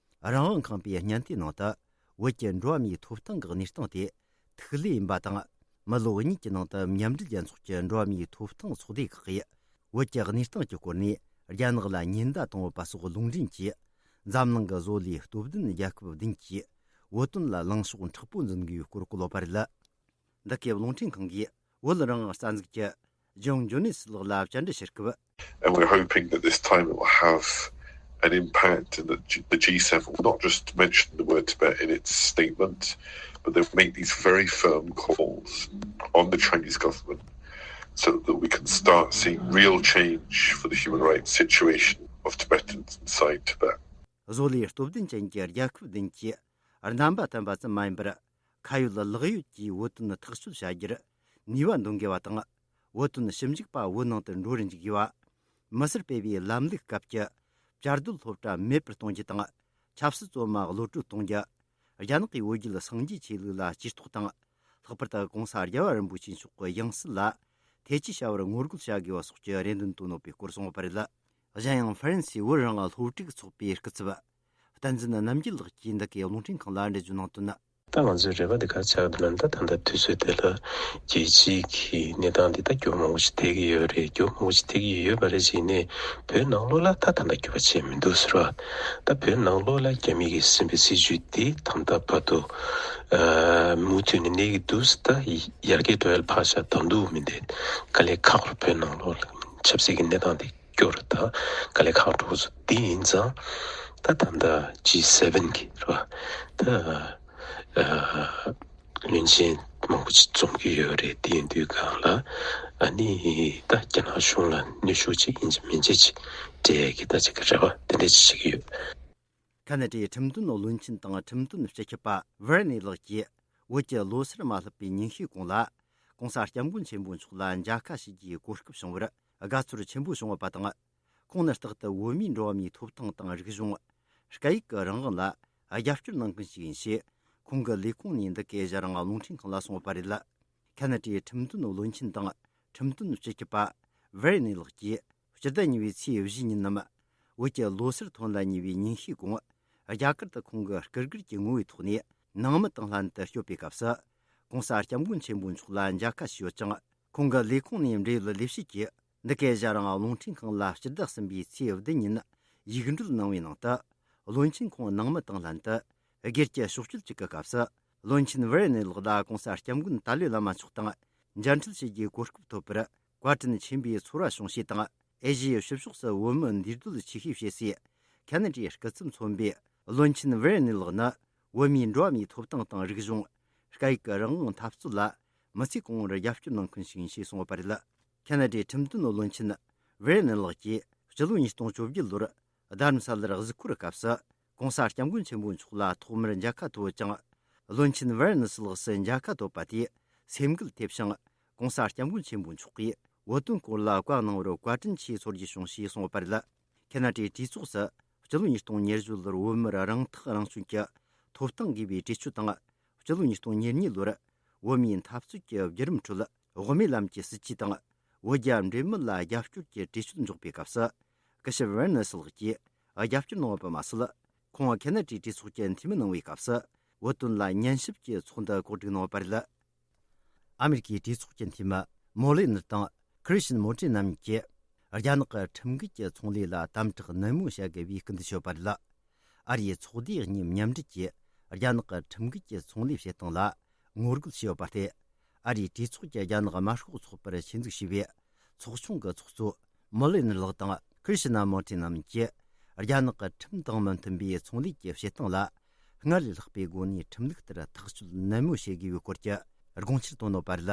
རང་དབང་ཁང་པའི་སྙན་ཐོའི་ནང་དུ། བོད་ཀྱི་འགྲོ་བ་མིའི་ཐོབ་ཐང་གི་གནས་སྟངས་དེ་ཐིག་ལེ་ཡིན་པ་དང་། མི་ལོ་གཉིས་ཀྱི་ནང་དུ་མཉམ་འབྲེལ་རྒྱལ་ཚོགས་ཀྱི་འགྲོ་བ་མིའི་ཐོབ་ཐང་ཚོགས་སྡེ་ཁག་གིས། བོད་ཀྱི་གནས་སྟངས་ཀྱི་སྐོར་ནས་རྒྱ་ནག་ལ་ཉེན་བརྡ་བཏང་ཡོད་པ་སོགས་ལུང་འདྲེན་གྱིས། འཛམ་གླིང་གི་བཟོ་ལས་སྟོབས་ལྡན་རྒྱལ་ཁབ་བདུན་གྱིས་བོད་དོན་ལ་ལངས་ཕྱོགས་མཁྲེགས་པོ་འཛིན་དགོས་པའི་སྐོར་བཀོད་ཡོད་པ་རེད། འདི་གའི་རླུང་འཕྲིན་ཁང་གིས་བོད་རང་དབང་རྩ་འཛུགས་ཀྱི་ཇོང་ཇོ་ནེ་སི་ལགས་ལ་བཅར་འདྲི་ཞུ་སྐབས། And we're hoping that this time it will have an impact and that G- the G seven will not just mention the word Tibet in its statement, but they'll make these very firm calls on the Chinese government so that we can start seeing real change for the human rights situation of Tibetans inside Tibet. བཟོ་ལས་སྟོབས་ལྡན་ཅན་གྱི་རྒྱལ་ཁབ་བདུན་གྱིས་རྣམ་པ་ལྡན་པ་ཙམ་མ་ཡིན་པར། ཁ་ཡོད་ལག་ཡོད་ཀྱིས་བོད་དོན་ཐག་གཅོད་བྱ་རྒྱུར་ནུས་པ་འདོན་དགོས་པ་དང་། བོད་དོན་ཞིབ་འཇུག་པ་བོད་ནང་དུ་འགྲོ་རུ་འཇུག་དགོས་པ། མི་སེར་སྤེལ་བའི་ལམ་ལུགས་སྐབས་ཀྱི་བཅའ་སྡོད་སློབ་གྲྭ་མེད་པར་གཏོང་རྒྱུ་དང་། ཆབ་སྲིད་བཙོན་མ་གློད་གྲོལ་གཏོང་རྒྱུ། རྒྱ་ནག་གིས་བོད་བརྒྱུད་སངས་རྒྱས་ཆོས་ལུགས་ལ་ཇུས་གཏོགས་དང་། ལྷག་པར་དུ་༸གོང་ས་༸རྒྱལ་བ་རིན་པོ་ཆེ་མཆོག་གི་ཡང་སྲིད་ལ་ཐེ་ཇུས་བྱ་བར་ངོ་རྒོལ་བྱ་དགོས་པ་སོགས་ཀྱི་རེ་འདུན་བཏོན་ཡོད་པའི་སྐོར་གསུངས་ཡོད་པ་རེད། གཞན་ཡང་ཧྥ་རན་སིའི་བོད་རང་དབང་སློབ་ཕྲུག་ཚོགས་པའི་སྐུ་ཚབ། བསྟན་འཛིན་རྣམ་རྒྱལ་ལགས་ཀྱིས་འདི་གའི་རླུང་འཕྲིན་ཁང་ལ་འགྲེལ་བརྗོད་གནང་དོན། ད་ང་ཚོའི་རེ་བ་འདི་ག་རེ་ཆགས་འདུག་ན། ད་ད་ལྟ་དུས་ཚོད་དེ་ལ་རྒྱལ་སྤྱིའི་གི་གནས་སྟངས་འདི་ད་སྐྱོ་མང་པོ་ཞིག་ཐེབས་ཀྱི་ཡོད་རེད། སྐྱོ་མང་པོ་ཞིག་ཐེབས་ཀྱི་ཡོད་པ་རེད་ཟེར་ནས། བོད་ནང་ལོགས་ལ་ད་ད་ལྟ་འགྱུར་བ་ཕྱིན་མི་འདུག་ཟེར་བ། ད་བོད་ནང་ལོགས་ལ་རྒྱ་མི་གིས་ཟིན་པའི་སྲིད་བྱུས་འདི་ད་ལྟ་བར་དུ་ཨ་མུ་མཐུད་ནས་གནས་ཀྱི་འདུག་ད་ཡར་རྒྱས་འགྲོ་ཡ་ལ་ཕར་བཞག་ད་དུང་མི་འདི་དཀའ་ལས་ཁག་པོ་རེད། བོད་ནང་ལོགས་ལ་ཆབ་སྲིད་ཀྱི་གནས་སྟངས་འདི། སྐྱོ་རུ་དང་དཀའ་ལས་ཁག་འགྲོ་ཚུལ་འདི་ཡིན་ཙང་། ད་ད་ལྟ་ཇི་སེ་བེན་གི་རེད་བ། ད་ཨ་བློན་ཆེན་མང་པོ་ཅིག་འཛོམས་ཀྱི་ཡོད་རེད། དེ་ཡིན་དུས་སྒང་ལ་ཨ་ནི་ད་རྒྱ་ནག་གཞུང་ལ་གནོན་ཤུགས་ཅིག་ཡིན་གཅིག་མིན་གཅིག་ཅིག་སྤྲད་ཀྱི་ད་ཅིག་གི་རེ་བ་དེ་འདྲ་ཅིག་བྱེད་ཀྱི་ཡོད། ཁ་ན་ཌའི་ཁྲིམས་དོན་བློན་ཆེན་དང་ཁྲིམས་དོན་སྤྱི་ཁྱབ་པ་ཝེར་ནེ་ལགས་ཀྱིས་བོད་ཀྱི་ལོ་སར་མ་སླེབས་པའི་ཉིན་ཤས་གོང་ལ་༸གོང་ས་༸སྐྱབས་མགོན་ཆེན་པོ་མཆོག་ལ་མཇལ་ཁ་ཞུ་རྒྱུའི་གོ་སྐབས་བྱུང་བར་དགའ་ཚོར་ཆེན་པོ་བྱུང་ཡོད་པ་དང་། ཁོང་ནི་རྟག་ཏུ་བོད་མིའི་འགྲོ་བ་མིའི་ཐོབ་ཐང་དང་རིག་གཞུང་། སྐད་ཡིག་གི་རང་དབང་ལ་རྒྱབ་སྐྱོར་གནང་མཁན་ཞིག་ཡིན་ཞེས་ཁོང་གི་ལས་ཁུངས་ནས་འདི་གའི་ཞལ་རང་རླུང་འཕྲིན་ཁང་ལ་གསུངས་ཡོད་པ་རེད། ཁ་ན་ཌའི་ཁྲིམས་དོན་བློན་ཆེན་དང་ཁྲིམས་དོན་སྤྱི་ཁྱབ་པ་ཝེར་ནེ་ལགས་ཀྱིས་སྤྱི་ཟླ་གཉིས་པའི་ཚེས་བཞི་ཉིན་ནམ། བོད་ཀྱི་ལོ་སར་ཐོན་ལ་ཉེ་བའི་ཉིན་ཤས་གོང་རྒྱ་གར་དུ་ཁོང་གི་སྐུ་སྒེར་གྱི་ངོ་བོའི་ཐོག་ནས་ནང་མི་དང་ལྷན་དུ་བསྐྱོད་པའི་སྐབས་སུ། ༸གོང་ས་༸སྐྱབས་མགོན་ཆེན་པོ་མཆོག་ལ་མཇལ་ཁ་ཞུས་ཡོད་ཅིང་། ཁོང་གི་ལས་ཁུངས་ནས་འབྲེལ་ཡོད་ལས་བྱེད་ཀྱིས་འདི་གའི་ཞལ་རང་རླུང་འཕྲིན་ཁང་ལ་སྤྱི་ཟླ་གསུམ་པའི་ཚེས་བདུན་ཉིན་ཡིག་འབྲེལ་གནང་བའི་ནང་དུ། བློན་ཆེན་ཁོང་ནང་མི་དང་ལྷན་དུ་སྒེར་གྱི་ཕྱོགས་བསྐྱོད་ཅིག་གི་སྐབས་སུ། བློན་ཆེན་ཝེར་ནེ་ལགས་ལ་༸གོང་ས་༸སྐྱབས་མགོན་ཏཱ་ལའི་བླ་མ་མཆོག་དང་མཇལ་འཕྲད་བྱེད་རྒྱུའི་གོ་སྐབས་ཐོབ་པར་བཀའ་དྲིན་ཆེན་པོའི་ཚོར་བ་བྱུང་ཞེས་དང་། ཨེ་ཤི་ཡའི་ཕྱི་ཕྱོགས་སུ་བོད་མི་འདུས་སྡོད་ཆེ་ཤོས་བྱེད་སའི་ཁ་ན་ཌའི་སྐུ་ཚབ་མཚོན་པའི་བློན་ཆེན་ཝེར་ནེ་ལགས་ནི། བོད་མིའི་འགྲོ་བ་མིའི་ཐོབ་ཐང་དང་རིག་གཞུང་། སྐད་ཡིག་གི་རང་དབང་འཐབ་རྩོད་ལ་མི་ཚེ་གང་བོར་རྒྱབ་སྐྱོར་གནང་མཁན་ཞིག་ཡིན་ཞེས་གསུངས་ཡོད་པ་རེད། ཁ་ན་ཌའི་ཁྲིམས་དོན་བློན་ཆེན་ཝེར་ནེ་ལགས་ཀྱིས་སྤྱི་ལོ་ཉིས་སྟོང་བཅོ་བརྒྱད་ལོར་རྡ་རམ་ས་ལར་གཟིགས་སྐོར་སྐབས་སུ། ༸གོང་ས་༸སྐྱབས་མགོན་ཆེན་པོ་མཆོག་ལ་ཐོག་མར་མཇལ་ཁ་ཐོབ་ཡོད་ཅིང་། བློན་ཆེན་ཝེར་ནེ་སི་ལགས་སུ་མཇལ་ཁ་ཐོབ་པ་དེས་སེམས་འགུལ་ཐེབས་ཤིང་། ༸གོང་ས་༸སྐྱབས་མགོན་ཆེན་པོ་མཆོག་གིས་བོད་དོན་སྐོར་ལ་བཀའ་གནང་བར་བཀའ་དྲིན་ཆེ་ཚོར་རྒྱུ་བྱུང་ཞེས་གསུངས་ཡོད་པ་རེད། ཁ་ན་ཌའི་གྲོས་ཚོགས་སུ་སྤྱི་ལོ་ཉིས་སྟོང་ཉེར་བཞི་ལོར་བོད་མིར་རང་ཐག་རང་གཅོད་ཀྱི་ཐོབ་ཐང་དགོས་པའི་གྲོས་ཆོད་དང་། སྤྱི་ལོ་ཉིས་སྟོང་ཉེར་གཉིས་ལོར་བོད་མིའི་འཐབ་རྩོད་ཀྱི་བརྒྱུད་རིམ་ཁྲོད་དབུ་མའི་ལམ་གྱི་སྲིད་ཇུས་དང་། བོད་རྒྱ་འབྲེལ་མོལ་ལ་རྒྱབ་སྐྱོར་གྱི་གྲོས་ཆོད་འཇོག་པའི་སྐབས་སུ། སྐུ་ཞབས་ཝེར་ནེ་སི་ལགས་ཀྱིས་རྒྱབ་སྐྱོར་གནང་ཡོད་པ་མ་ཟད། ཁོང་ཁ་ན་ཌའི་གྲོས་ཚོགས་ཀྱི་འཐུས་མི་གནང་བའི་སྐབས་སུ། བོད་དོན་ལ་ཉན་ཞིབ་ཀྱི་ཚོགས་འདུ་གོ་སྒྲིག་གནང་ཡོད་པ་རེད། ཨ་མེ་རི་ཁའི་གྲོས་ཚོགས་ཀྱི་འཐུས་མི་མོ་ལེ་ནར་དང་ཁྲི་ཤིན་མོ་ཏི་རྣམ་གཉིས་ཀྱིས། རྒྱ་ནག་གི་ཁྲིམས་འགལ་གྱི་ཚོང་ལས་ལ་དམ་དྲག་ནན་མོ་བྱ་དགོས་པའི་སྐུལ་འདེད་བྱས་ཡོད་པ་རེད། ཨ་རིའི་ཚོགས་སྡེ་གཉིས་མཉམ་འབྲེལ་གྱིས་རྒྱ་ནག་གི་ཁྲིམས་འགལ་གྱི་ཚོང་ལས་བྱེད་སྟངས་ལ་ངོ་རྒོལ་བྱས་ཡོད་པ་སྟེ། ཨ་རིའི་གྲོས་ཚོགས་ཀྱི་རྒྱ་ནག་དམར་ཤོག་ཚོགས་པར་ཆེད་འཛུགས་བྱས་པའི་ཚོགས་ཆུང་གི་ཚོགས་གཙོ་མོ་ལེ་ནར་ལགས་དང་ཁྲི་ཤི་ན་མོ་ཏི་རྣམས་ཀྱིས། རྒྱ་ནག་གི་ཁྲིམས་དང་མི་མཐུན་པའི་ཚོང་ལས་ཀྱི་བྱེད་སྟངས་ལ། སྔར་ལས་ལྷག་པའི་སྒོ་ནས་ཁྲིམས་ལུགས་ལྟར་ཐག་གཅོད་ནན་མོ་བྱེད་དགོས་པའི་སྐོར་གྱི་དགོངས་འཆར་བཏོན་ཡོད་པ་རེད།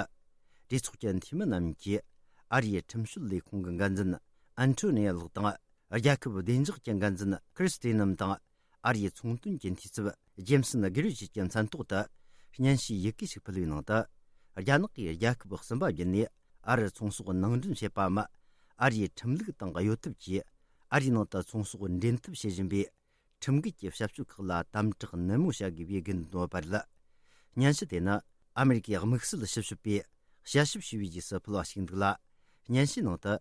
གྲོས་ཚོགས་ཀྱི་འཐུས་མི་རྣམས་ཀྱིས་ཨ་རིའི་ཁྲིམས་སྤྱོད་ལས་ཁུངས་ཀྱི་འགན་འཛིན་ཨན་ཐོ་ནི་ཡ་ལགས་དང་། རྒྱལ་ཁབ་བདེ་འཇགས་ཀྱི་འགན་འཛིན་ཁྲི་སི་ཏི་ནམ་དང་། ཨ་རིའི་ཚོང་དོན་གྱི་འཐུས་ཚབ་ཇེམ་སོན་གྷི་རི་བཅས་ཀྱི་མཚན་ཐོག་ཏུ་སྙན་ཞུའི་ཡི་གེ་ཞིག་ཕུལ་བའི་ནང་དུ། རྒྱ་ནག་གིས་རྒྱལ་ཁབ་གསུམ་པ་བརྒྱུད་ནས་ཨ་རིར་ཚོང་ཟོག་ནང་འདྲེན་བྱེད་པའམ། ཨ་རིའི་ཁྲིམས་ལུགས་དང་གཡོལ་ཐབས་ཀྱིས་ཨ་རིའི་ནང་དུ་ཚོང་ཟོག་འདྲེན་ཐབས་བྱེད་བཞིན་པའི་ཁྲིམས་འགལ་གྱི་བྱ་སྤྱོད་ཁག་ལ་དམ་དྲག་ནན་མོ་བྱ་དགོས་པའི་དགོས་འདུན་བཏོན་པ་རེད། སྙན་ཞུ་དེ་ནི་ཨ་མེ་རི་ཀའི་དམིགས་བསལ་ཞིབ་དཔྱོད་པས་དཔྱད་ཞིབ་བྱས་པའི་རྗེས་སུ་ཕུལ་བ་ཞིག་འདུག་ལ། སྙན་ཞུའི་ནང་དུ།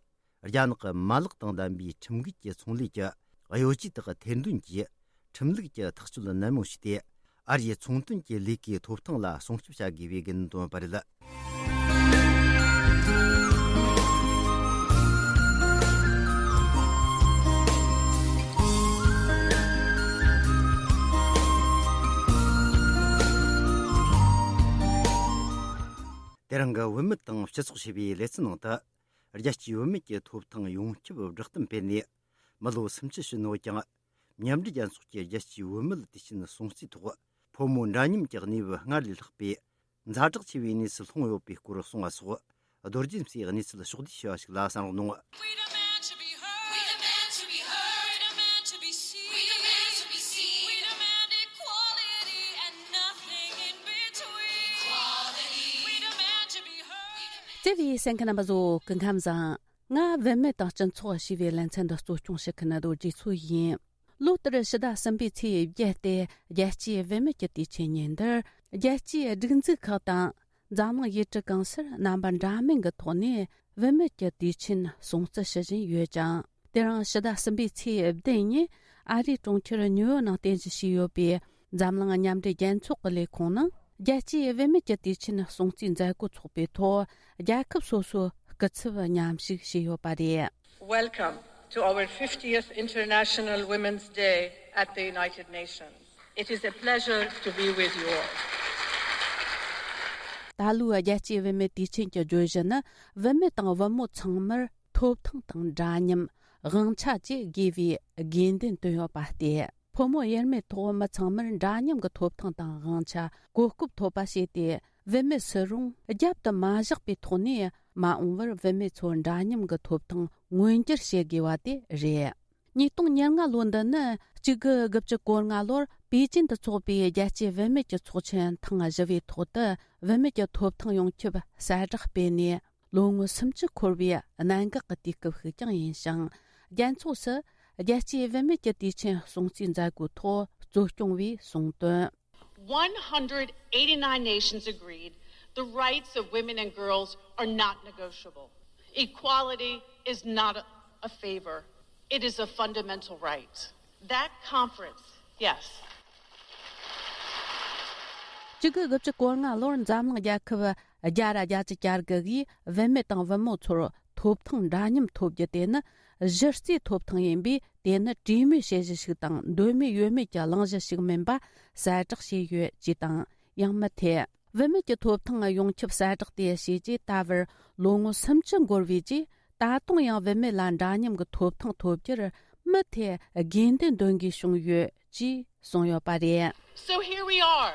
རྒྱ་ནག་གི་མ་ལག་དང་ལྡན་པའི་ཁྲིམས་འགལ་གྱི་ཚོང་ལས་ཀྱི་གཡོ་ཇུས་དག་ཐེར་འདོན་གྱིས། ཁྲིམས་ལུགས་ཀྱི་ཐག་གཅོད་ནན་མོ་བྱས་ཏེ། ཨ་རིའི་ཚོང་དོན་གྱི་ལས་ཀའི་ཐོབ་ཐང་ལ་སྲུང་སྐྱོབ་བྱ་དགོས་པའི་དགོས་འདུན་བཏོན་པ་རེད། དེ་རིང་གི་བུད་མེད་དང་སྤྱི་ཚོགས་ཞེས་པའི་ལེ་ཚན་ནང་དུ། རྒྱལ་སྤྱིའི་བུད་མེད་ཀྱི་ཐོབ་ཐང་ཡོངས་ཁྱབ་བསྒྲགས་གཏམ་སྤེལ་ནས། མི་ལོ་སུམ་ཅུ་ཕྱིན་ཡོད་ཀྱང་། མཉམ་འབྲེལ་རྒྱལ་ཚོགས་ཀྱི་རྒྱལ་སྤྱིའི་བུད་མེད་དུས་ཆེན་སྲུང་བརྩིའི་ཐོག་ཕོ་མོ་འདྲ་མཉམ་གྱི་གནས་བབ་སྔར་ལས་ལྷག་པའི་ཛ་དྲག་ཆེ་བའི་གནས་སུ་ལྷུང་ཡོད་པའི་སྐོར་གསུངས་པ་སོགས། རྡོ་རྗེ་མཚོས་གནས་ཚུལ་ཕྱོགས་བསྡུས་ཞུས་པ་ཞིག་ལ་གསན་རོགས་གནང་། We the men to be heard. We the men to be heard. We the men to be seen. We the men to be seen. We demand equality and nothing in between. Equality. We the men to be heard. བརྩེ་བའི་གསན་མཁན་རྣམ་པ་ཚོ་སྐུ་ཁམས་བཟང་། ང་བུད་མེད་དང་སྤྱི་ཚོགས་ཞེས་པའི་ལེ་ཚན་འདི་གཙོ་སྐྱོང་བྱེད་མཁན་རྡོ་རྗེ་མཚོ་ཡིན། ལོ་ལྟར་ཕྱི་ཟླ་གསུམ་པའི་ཚེས་བརྒྱད་དེ་རྒྱལ་སྤྱིའི་བུད་མེད་ཀྱི་དུས་ཆེན་ཉིན་འདིར། རྒྱལ་སྤྱིའི་སྒྲིག་འཛུགས་ཁག་དང་འཛམ་གླིང་ཡུལ་གྲུ་གང་སར་རྣམ་པ་འདྲ་མིན་གྱི་ཐོག་ནས་བུད་མེད་ཀྱི་དུས་ཆེན་སྲུང་བརྩི་ཞུ་བཞིན་ཡོད་ཅིང་། དེ་རིང་ཕྱི་ཟླ་གསུམ་པའི་ཚེས་བདུན་ཉིན་ཨ་རིའི་གྲོང་ཁྱེར་ཉིའུ་ཡོག་ནང་རྟེན་གཞི་བྱས་ཡོད་པའི་འཛམ་གླིང་མཉམ་འབྲེལ་རྒྱལ་ཚོགས་ཀྱི་ལས་ཁུངས་ནང་རྒྱལ་སྤྱིའི་བུད་མེད་ཀྱི་དུས་ཆེན་སྲུང་བརྩིའི་མཛད་སྒོ་འཚོགས་པའི་ཐོག་རྒྱལ་ཁབ་སོ་སོའི་སྐུ་ཚབ་མཉམ་ཞུགས་བྱས་ཡོད་པ་རེད། Welcome to our fiftieth International Women's Day at the United Nations. It is a pleasure to be with you all. ད་ལོའི་རྒྱལ་སྤྱིའི་བུད་མེད་དུས་ཆེན་གྱི་བརྗོད་གཞི་ནི། བུད་མེད་དང་བུ་མོ་ཚང་མར་ཐོབ་ཐང་དང་འདྲ་མཉམ། དབང་ཆ་བཅས་དགོས་པའི་དགོས་འདུན་བཏོན་ཡོད་པ་སྟེ། ཕོ་མོ་དབྱེར་མེད་ཐོག་མི་ཚང་མར་འདྲ་མཉམ་གྱི་ཐོབ་ཐང་དང་དབང་ཆ་གོ་སྐབས་ཐོབ་པ་བྱས་ཏེ། བུད་མེད་སུ་རུང་རྒྱབ་ཏུ་མ་བཞག་པའི་ཐོག་ནས་མ་འོངས་པར་བུད་མེད་ཚོར་འདྲ་མཉམ་གྱི་ཐོབ་ཐང་མངོན་འགྱུར་བྱེད་དགོས་པ་དེ་རེད། ཉིས་སྟོང་ཉེར་ལྔ་ལོ་འདི་ནི་གཅིག་དགུ་དགུ་བཅུ་གོ་ལྔ་ལོར་པེ་ཅིན་དུ་འཚོགས་པའི་རྒྱལ་སྤྱིའི་བུད་མེད་ཀྱི་ཚོགས་ཆེན་ཐེངས་བཞི་པའི་ཐོག་ཏུ་བུད་མེད་ཀྱི་ཐོབ་ཐང་ཡོངས་ཁྱབ་གསལ་བསྒྲགས་སྤེལ་ནས། ལོ་ངོ་སུམ་ཅུ་འཁོར་བའི་གནད་འགག་གི་དུས་སྐབས་ཤིག་ཀྱང་ཡིན་ཞིང་། རྒྱལ་ཚོགས་སུ་རྒྱལ་སྤྱིའི་བུད་མེད་ཀྱི་དུས་ཆེན་སྲུང་བརྩིའི་མཛད་སྒོའི་ཐོག་གཙོ་སྐྱོང་བས་གསུངས་དོན། One hundred eighty-nine nations agreed the rights of women and girls are not negotiable. Equality is not a, a favor, it is a fundamental right. That conference, yes. གཅིག་དགུ་དགུ་བཅུ་གོ་ལྔ་ལོར་འཛམ་གླིང་རྒྱལ་ཁབ་བརྒྱ་ར་བརྒྱད་ཅུ་གྱ་དགུ་གིས་བུད་མེད་དང་བུ་མོ་ཚོར་ཐོབ་ཐང་འདྲ་མཉམ་ཐོབ་རྒྱུ་དེ་ནི་གཞི་རྩའི་ཐོབ་ཐང་ཡིན་པས། དེ་ནི་གྲོས་མོལ་བྱེད་གཞི་ཞིག་དང་། འདོད་མོས་ཡོད་མེད་ཀྱི་གླེང་གཞི་ཞིག་མིན་པ་གསལ་བསྒྲགས་བྱས་ཡོད་ཅེས་དང་། ཡང་མུ་མཐུད། བུད་མེད་ཀྱི་ཐོབ་ཐང་ཡོངས་ཁྱབ་གསལ་བསྒྲགས་དེ་བྱས་རྗེས་ད་བར་ལོ་ངོ་སུམ་ཅུ་འགོར་བའི་རྗེས། ད་དུང་ཡང་བུད་མེད་ལ་འདྲ་མཉམ་གྱི་ཐོབ་ཐང་ཐོབ་རྒྱུར་མུ་མཐུད་དགོས་འདུན་འདོན་དགོས་བྱུང་ཡོད་ཅེས་གསུངས་ཡོད་པ་རེད། So here we are,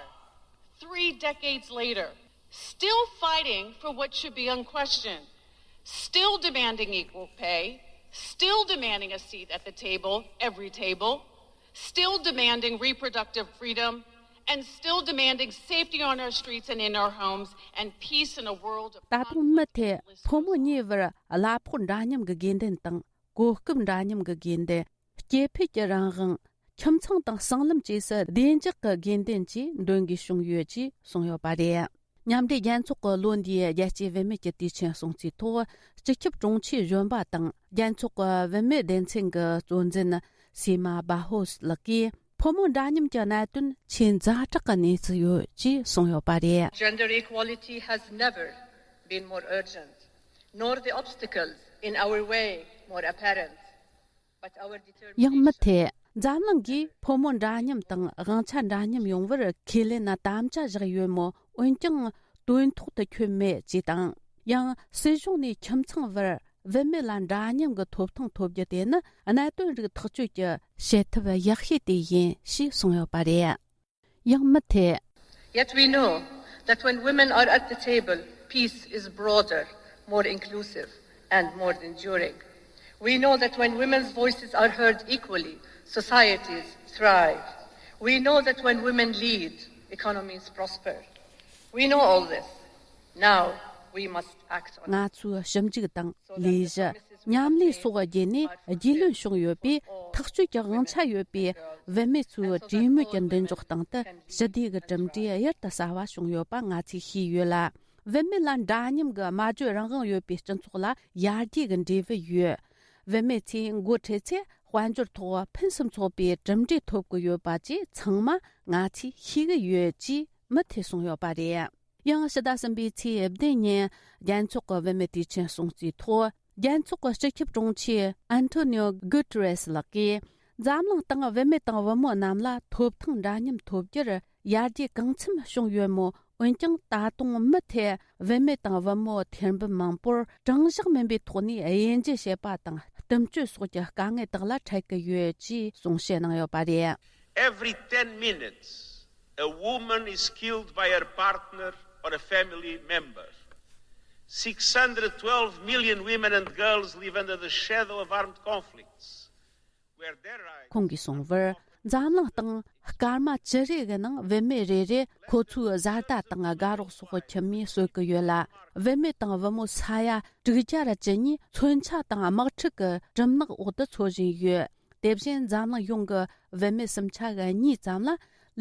three decades later, still fighting for what should be unquestioned, still demanding equal pay, still demanding a seat at the table, every table, still demanding reproductive freedom, and still demanding safety on our streets and in our homes and peace in a world of ད་དུང་མུ་མཐུད་ཕོ་མོ་གཉིས་བར་གླ་ཕོགས་འདྲ་མཉམ་གྱི་དགོས་འདུན་དང་། གོ་སྐབས་འདྲ་མཉམ་གྱི་དགོས་འདུན། སྐྱེ་འཕེལ་གྱི་རང་དབང་། ཁྱིམ་ཚང་དང་སྲང་ལམ་བཅས་སུ་བདེ་འཇགས་ཀྱི་དགོས་འདུན་བཅས་འདོན་དགོས་བྱུང་ཡོད་ཅེས་གསུངས་ཡོད་པ་རེད། མཉམ་འབྲེལ་རྒྱལ་ཚོགས་ཀྱི་ལོ་འདིའི་རྒྱལ་སྤྱིའི་བུད་མེད་ཀྱི་དུས་ཆེན་སྲུང་བརྩིའི་ཐོག་སྤྱི་ཁྱབ་དྲུང་ཆེ་གཞོན་པ་དང་རྒྱལ་ཚོགས་ཀྱི་བུད་མེད་སྡེ་ཚན་གྱི་གཙོ་འཛིན་སི་མ་བྷ་ཧོས་ལགས་ཀྱིས། ཕོ་མོ་འདྲ་མཉམ་གྱི་གནད་དོན་ཆེས་ཛ་དྲག་གི་གནས་ཚུལ་ཡོད་ཅེས་གསུངས་ཡོད་པ་རེད། Gender equality has never been more urgent, nor the obstacles in our way more apparent. But our determination. ཡང་མུ་མཐུད། འཛམ་གླིང་གིས་ཕོ་མོ་འདྲ་མཉམ་དང་དབང་ཆ་འདྲ་མཉམ་ཡོང་བར་ཁས་ལེན་ན་དམ་བཅའ་བཞག་ཡོད་མོད། འོན་ཀྱང་དོན་ཐོག་ཏུ་འཁྱོལ་མེད་ཅེས་དང་། ཡང་སྲིད་གཞུང་ནས་ཁྱིམ་ཚང་བར་བུད་མེད་ལ་འདྲ་མཉམ་གྱི་ཐོབ་ཐང་ཐོབ་རྒྱུ་དེ་ནི་གནད་དོན་རིགས་ཐག་གཅོད་ཀྱི་བྱེད་ཐབས་ཡག་ཤོས་དེ་ཡིན་ཞེས་གསུངས་ཡོད་པ་རེད། ཡང་མུ་མཐུད། Yet we know that when women are at the table, peace is broader, more inclusive, and more enduring. We know that when women's voices are heard equally, societies thrive. We know that when women lead, economies prosper. We know all this. Now we must act on it. ང་ཚོས་ཞིབ་འཇུག་དང་ལས་གཞི། མཉམ་ལས་སོགས་བརྒྱུད་ནས་རྒྱུས་ལོན་བྱུང་ཡོད་པའི་ཐག་གཅོད་ཀྱི་དབང་ཆ་ཡོད་པའི་བུད་མེད་ཚོའི་གྲོས་མོལ་གྱི་མདུན་ཅོག་སྟེང་དུ་ཞི་བདེ་གི་གྲུབ་འབྲས་གཡུར་དུ་ཟ་བ་བྱུང་ཡོད་པ་ང་ཚོས་ཤེས་ཡོད་ལ། བུད་མེད་ལ་འདྲ་མཉམ་གྱི་སྨྲ་བརྗོད་རང་དབང་ཡོད་པའི་སྤྱི་ཚོགས་ལ་ཡར་རྒྱས་ཀྱི་འབྲས་བུ་ཡོད། བུད་མེད་ཚོས་འགོ་ཁྲིད་ཚེ་དཔལ་འབྱོར་ཐོག་ཕུན་སུམ་ཚོགས་པའི་གྲུབ་འབྲས་ཐོབ་ཀྱི་ཡོད་པ་བཅས་ཚང་མ་ང་ཚོས་ཤེས་ཀྱི་ཡོད་ཅེས་མུ་མཐུད་གསུངས་ཡོད་པ་རེད། ཡང་ཕྱི་ཟླ་གསུམ་པའི་ཚེས་བདུན་ཉིན་རྒྱལ་ཚོགས་ཀྱི་བུད་མེད་དུས་ཆེན་སྲུང་བརྩིའི་ཐོག་རྒྱལ་ཚོགས་ཀྱི་སྤྱི་ཁྱབ་དྲུང་ཆེ་ཨན་ཐོ་ནིའོ་གུ་ཏེ་རེས་ལགས་ཀྱིས། འཛམ་གླིང་སྟེང་བུད་མེད་དང་བུ་མོ་རྣམས་ལ་ཐོབ་ཐང་འདྲ་མཉམ་ཐོབ་རྒྱུར་ཡར་རྒྱས་གང་འཚམ་བྱུང་ཡོད་མོད། འོན་ཀྱང་ད་དུང་མུ་མཐུད་བུད་མེད་དང་བུ་མོ་ཐེར་འབུམ་མང་པོར་དྲང་གཞག་མིན་པའི་ཐོག་ནས་དབྱེ་འབྱེད་བྱེད་པ་དང་གཏུམ་སྤྱོད་སོགས་ཀྱི་དཀའ་ངལ་དག་ལ་འཕྲད་ཀྱི་ཡོད་ཅེས་གསུང་བཤད་གནང་ཡོད་པ་རེད། Every ten minutes, a woman is killed by her partner or a family member. Six hundred twelve million women and girls live under the shadow of armed conflicts, where their rights ཁོང་གིས་གསུངས་པར། འཛམ་གླིང་སྟེང་སྐར་མ་བཅུ་རེ་གི་ནང་བུད་མེད་རེ་རེ་ཁོ་ཚོའི་བཟའ་ཟླ་དང་དགའ་རོགས་སོགས་ཁྱིམ་མིས་གསོད་ཀྱི་ཡོད་ལ། བུད་མེད་དང་བུ་མོ་ས་ཡ་དྲུག་བརྒྱ་ར་བཅུ་གཉིས་མཚོན་ཆ་དང་དམག་འཁྲུག་གི་གྲིབ་ནག་འོག་ཏུ་འཚོ་བཞིན་ཡོད། དེ་བཞིན་འཛམ་གླིང་ཡོངས་ཀྱི་བུད་མེད་སུམ་ཆ་གི་གཉིས་ཙམ་ལ་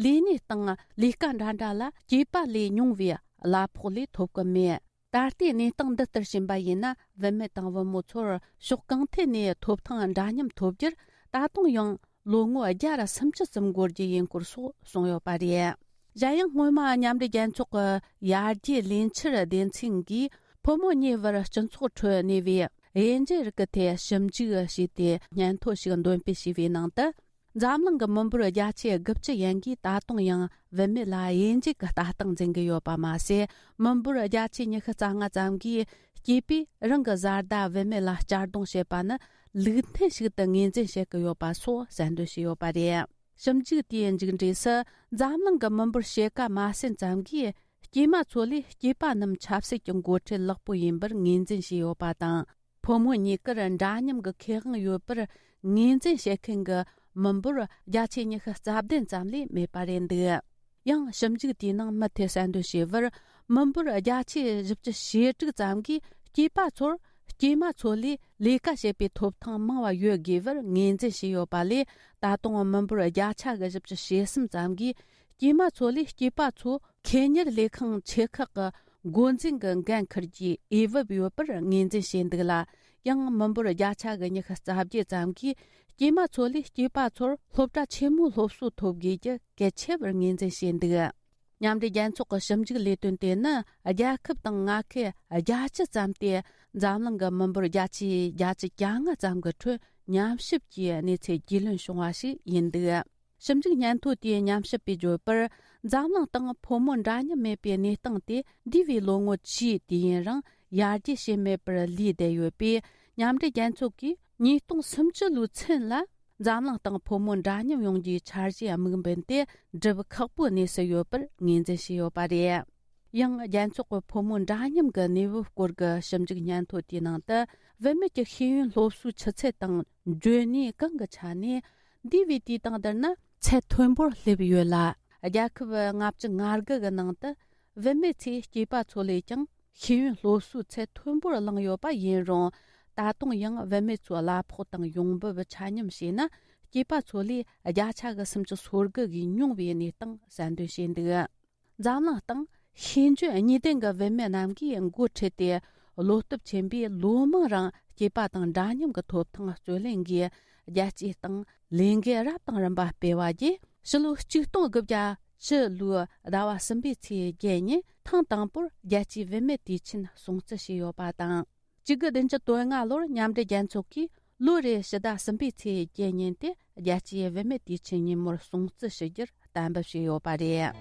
ལས་གནས་སྟེང་ལས་ཀ་འདྲ་འདྲ་ལ་སྐྱེས་པ་ལས་ཉུང་བའི་གླ་ཕོགས་ལས་ཐོབ་ཀྱི་མེད། ད་ལྟའི་གནས་སྟངས་འདི་ལྟར་ཕྱིན་པ་ཡིན་ན། བུད་མེད་དང་བུ་མོ་ཚོར་ཕྱོགས་གང་ཐད་ནས་ཐོབ་ཐང་འདྲ་མཉམ་ཐོབ་རྒྱུར་ད་དུང་ཡང་ལོ་ངོ་བརྒྱ་ར་སུམ་ཅུ་ཙམ་འགོར་རྒྱུ་ཡིན་སྐོར་སོགས་གསུངས་ཡོད་པ་རེད། གཞན་ཡང་སྔོན་མ་མཉམ་འབྲེལ་རྒྱལ་ཚོགས་ཀྱི་ཡར་རྒྱས་ལས་འཆར་སྡེ་ཚན་གྱིས་ཕོ་མོ་གཉིས་བར་སྤྱི་ཚོགས་ཁྲོད་གནས་པའི་དབྱེ་འབྱེད་རིགས་ཀྱི་ཐད་ཞིབ་འཇུག་བྱས་ཏེ་སྙན་ཐོ་ཞིག་འདོན་སྤེལ་བྱས་པའི་ནང་དུ། འཛམ་གླིང་གི་མི་འབོར་བརྒྱ་ཆའི་དགུ་བཅུ་ཡན་གྱིས་ད་དུང་ཡང་བུད་མེད་ལ་དབྱེ་འབྱེད་ཀྱི་ལྟ་སྟངས་འཛིན་གྱི་ཡོད་པ་མ་ཟད། མི་འབོར་བརྒྱ་ཆའི་ཉི་ཤུ་རྩ་ལྔ་ཙམ་གྱིས་སྐྱེས་པས་རང་གི་བཟའ་ཟླ་བུད་མེད་ལ་གཅར་རྡུང་བྱེད་པ་ནི་ལུགས་མཐུན་ཞིག་ཏུ་ངོས་འཛིན་བྱེད་ཀྱི་ཡོད་པ་སོགས་གསལ་འདོན་བྱས་ཡོད་པ་རེད། ཞིབ་འཇུག་དེའི་མཇུག་འབྲས་སུ། འཛམ་གླིང་གི་མི་འབོར་ཕྱེད་ཀ་མ་ཟིན་ཙམ་གྱིས་སྐྱེས་མ་ཚོ་ལས་སྐྱེས་པ་རྣམས་ཆབ་སྲིད་ཀྱི་འགོ་ཁྲིད་ལེགས་པོ་ཡིན་པར་ངོས་འཛིན་བྱས་ཡོད་པ་དང་། ཕོ་མོ་གཉིས་ཀར་འདྲ་མཉམ་གྱི་ཁེ་དབང་ཡོད་པར་ངོས་འཛིན་བྱེད་མཁན་གྱི་མི་འབོར་བརྒྱ་ཆའི་ཉི་ཤུ་རྩ་བདུན་ཙམ་ལས་མེད་པ་རེད་འདུག། ཡང་ཞིབ་འཇུག་དེའི་ནང་མུ་མཐུད་གསལ་འདོན་བྱས་པར། མི་འབོར་བརྒྱ་ཆའི་བཞི་བཅུ་ཞེ་དྲུག་ཙམ་གྱིས་སྐྱེས་པ་ཚོར་སྐྱེས་མ་ཚོ་ལས་ལས་ཀ་བྱེད་པའི་ཐོབ་ཐང་མང་བ་ཡོད་དགོས་པར་ངོས་འཛིན་བྱས་ཡོད་པ་ལས། ད་དུང་མི་འབོར་བརྒྱ་ཆ་གི་བཞི་བཅུ་ཞེ་གསུམ་ཙམ་གྱིས་སྐྱེས་མ་ཚོ་ལས་སྐྱེས་པ་ཚོ་ཁེ་གཉེར་ལས་ཁང་ཆེ་ཁག་གི་འགོ་འཛིན་གྱི་འགན་འཁུར་རྒྱུའི་འོས་བབ་ཡོད་པར་ངོས་འཛིན་བྱས་འདུག་ལ། ཡང་མི་འབོར་བརྒྱ་ཆ་གི་ཉི་ཤུ་རྩ་བརྒྱད་ཙམ་གྱིས་སྐྱེས་མ་ཚོ་ལས་སྐྱེས་པ་ཚོར་སློབ་གྲྭ་ཆེན་མོའི་སློབ་གསོ་ཐོབ་དགོས་རྒྱུ་གལ་ཆེ་བར་ངོས་འཛིན་བྱས་འདུག། མཉམ་འབྲེལ་རྒྱལ་ཚོགས་ཀྱི་ཞིབ་འཇུག་ལས་དོན་དེ་ནི་རྒྱལ་ཁབ་དང་མངའ་ཁུལ་བརྒྱད་ཅུ་ཙམ་སྟེ་འཛམ་གླིང་གི་མི་འབོར་བརྒྱ་ཆའི་བརྒྱད་ཅུ་གྱ་ལྔ་ཙམ་གྱི་ཁྲོད་ཉམས་ཞིབ་ཀྱིས་གནས་ཚུལ་རྒྱུས་ལོན་བྱུང་བ་ཞིག་ཡིན་འདུག། ཞིབ་འཇུག་སྙན་ཐོ་དེའི་ཉམས་ཞིབ་པས་བརྗོད་པར། འཛམ་གླིང་སྟེང་ཕོ་མོ་འདྲ་མཉམ་མེད་པའི་གནས་སྟངས་དེ་འདས་པའི་ལོ་ངོ་བཅུའི་དུས་ཡུན་རིང་ཡར་རྒྱས་བྱས་མེད་པར་ལུས་བསྡད་ཡོད་པས། མཉམ་འབྲེལ་རྒྱལ་ཚོགས་ཀྱིས་ཉིས་སྟོང་སུམ་ཅུ་ལོའི་ཚུན་ལ་འཛམ་གླིང་སྟེང་ཕོ་མོ་འདྲ་མཉམ་ཡོང་རྒྱུའི་འཆར་གཞིའི་དམིགས་འབེན་དེ་སྒྲུབ་ཁག་པོའི་གནས་སུ་ཡོད་པར་ངོས་འཛིན་བྱས་ཡོད་པ་རེད། ཡང་རྒྱལ་ཚོགས་ཀྱི་ཕོ་མོ་འདྲ་མཉམ་གྱི་གནས་བབ་སྐོར་གྱི་ཞིབ་འཇུག་སྙན་ཐོ་དེའི་ནང་དུ། བུད་མེད་ཀྱི་ཤེས་ཡོན་སློབ་གསོའི་ཆུ་ཚད་དང་འཇོན་ནུས་གང་གི་ཆ་ནས་འདས་པའི་དུས་དང་བསྡུར་ན་ཚད་མཐོན་པོར་སླེབས་ཡོད་ལ། རྒྱལ་ཁབ་ལྔ་བཅུ་ང་དགུ་གི་ནང་དུ་བུད་མེད་ཚོས་སྐྱེས་པ་ཚོ་ལས་ཀྱང་ཤེས་ཡོན་སློབ་གསོའི་ཚད་མཐོན་པོར་བླངས་ཡོད་པ་ཡིན་རུང་། ད་དུང་ཡང་བུད་མེད་ཚོའི་གླ་ཕོགས་དང་ཡོང་འབབ་ཆ་མཉམ་བྱས་ན། སྐྱེས་པ་ཚོ་ལས་བརྒྱ་ཆ་གི་སུམ་ཅུ་སོ་དགུ་གིས་ཉུང་བའི་གནས་སྟངས་གསལ་འདོན་བྱས་འདུག། འཛམ་གླིང་སྟེང་ཤེས་འཇོན་གཉིས་ལྡན་གྱི་བུད་མེད་རྣམས་ཀྱིས་འགོ་ཁྲིད་དེ། བློ་སྟོབས་ཆེན་པོས་ལོ་མང་རིང་སྐྱེས་པ་དང་འདྲ་མཉམ་གྱི་ཐོབ་ཐང་རྩོད་ལེན་གྱིས། རྒྱལ་སྤྱིའི་སྟེང་ལས་འགུལ་རབ་དང་རིམ་པ་སྤེལ་བ་བརྒྱུད། ཕྱི་ལོ་ཆིག་སྟོང་དགུ་བརྒྱ་བཅུ་ལོའི་ཟླ་བ་གསུམ་པའི་ཚེས་བརྒྱད་ཉིན་ཐེངས་དང་པོར་རྒྱལ་སྤྱིའི་བུད་མེད་དུས་ཆེན་སྲུང་བརྩི་བྱས་ཡོད་པ་དང་། བཅུ་དགུ་བདུན་ཅུ་དོན་ལྔ་ལོར་མཉམ་འབྲེལ་རྒྱལ་ཚོགས་ཀྱིས་ལོ་རེའི་ཕྱི་ཟླ་གསུམ་པའི་ཚེས་བརྒྱད་ཉིན་དེ་རྒྱལ་སྤྱིའི་བུད་མེད་དུས་ཆེན་ཉིན་མོར་སྲུང་བརྩི་ཞུ་རྒྱུར་གཏན་འབེབས་བྱས་ཡོད་པ་རེད།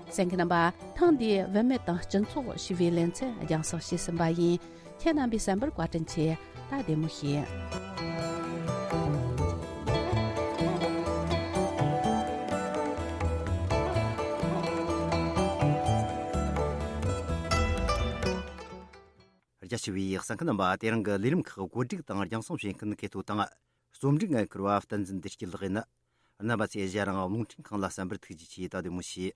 གསན་མཁན་རྣམ་པ། ཐེངས་འདིའི་བུད་མེད་དང་སྤྱི་ཚོགས་ཞེས་པའི་ལེ་ཚན་རྒྱང་སྲིང་བྱས་ཟིན་པ་ཡིན། ཁྱེད་རྣམ་པས་གསན་པར་བཀའ་དྲིན་ཆེ། ད་བདེ་མོ་བྱོས། རྒྱ་ཆེ་བའི་གསན་མཁན་རྣམ་པ། དེ་རིང་གི་ལས་རིམ་ཁག་བཀོད་སྒྲིག་དང་རྒྱང་སྲིང་བྱེད་མཁན་མཁས་གྲུབ་དང་། རྩོམ་སྒྲིག་འགན་འཁུར་བ་བསྟན་འཛིན་བདེ་སྐྱིད་ལགས་ཡིན། རྣམ་པ་ཚོས་གཞན་རང་རླུང་འཕྲིན་ཁང་ལ་གསན་པར་ཐུགས་རྗེ་ཆེ། ད་བདེ་མོ་བྱོས།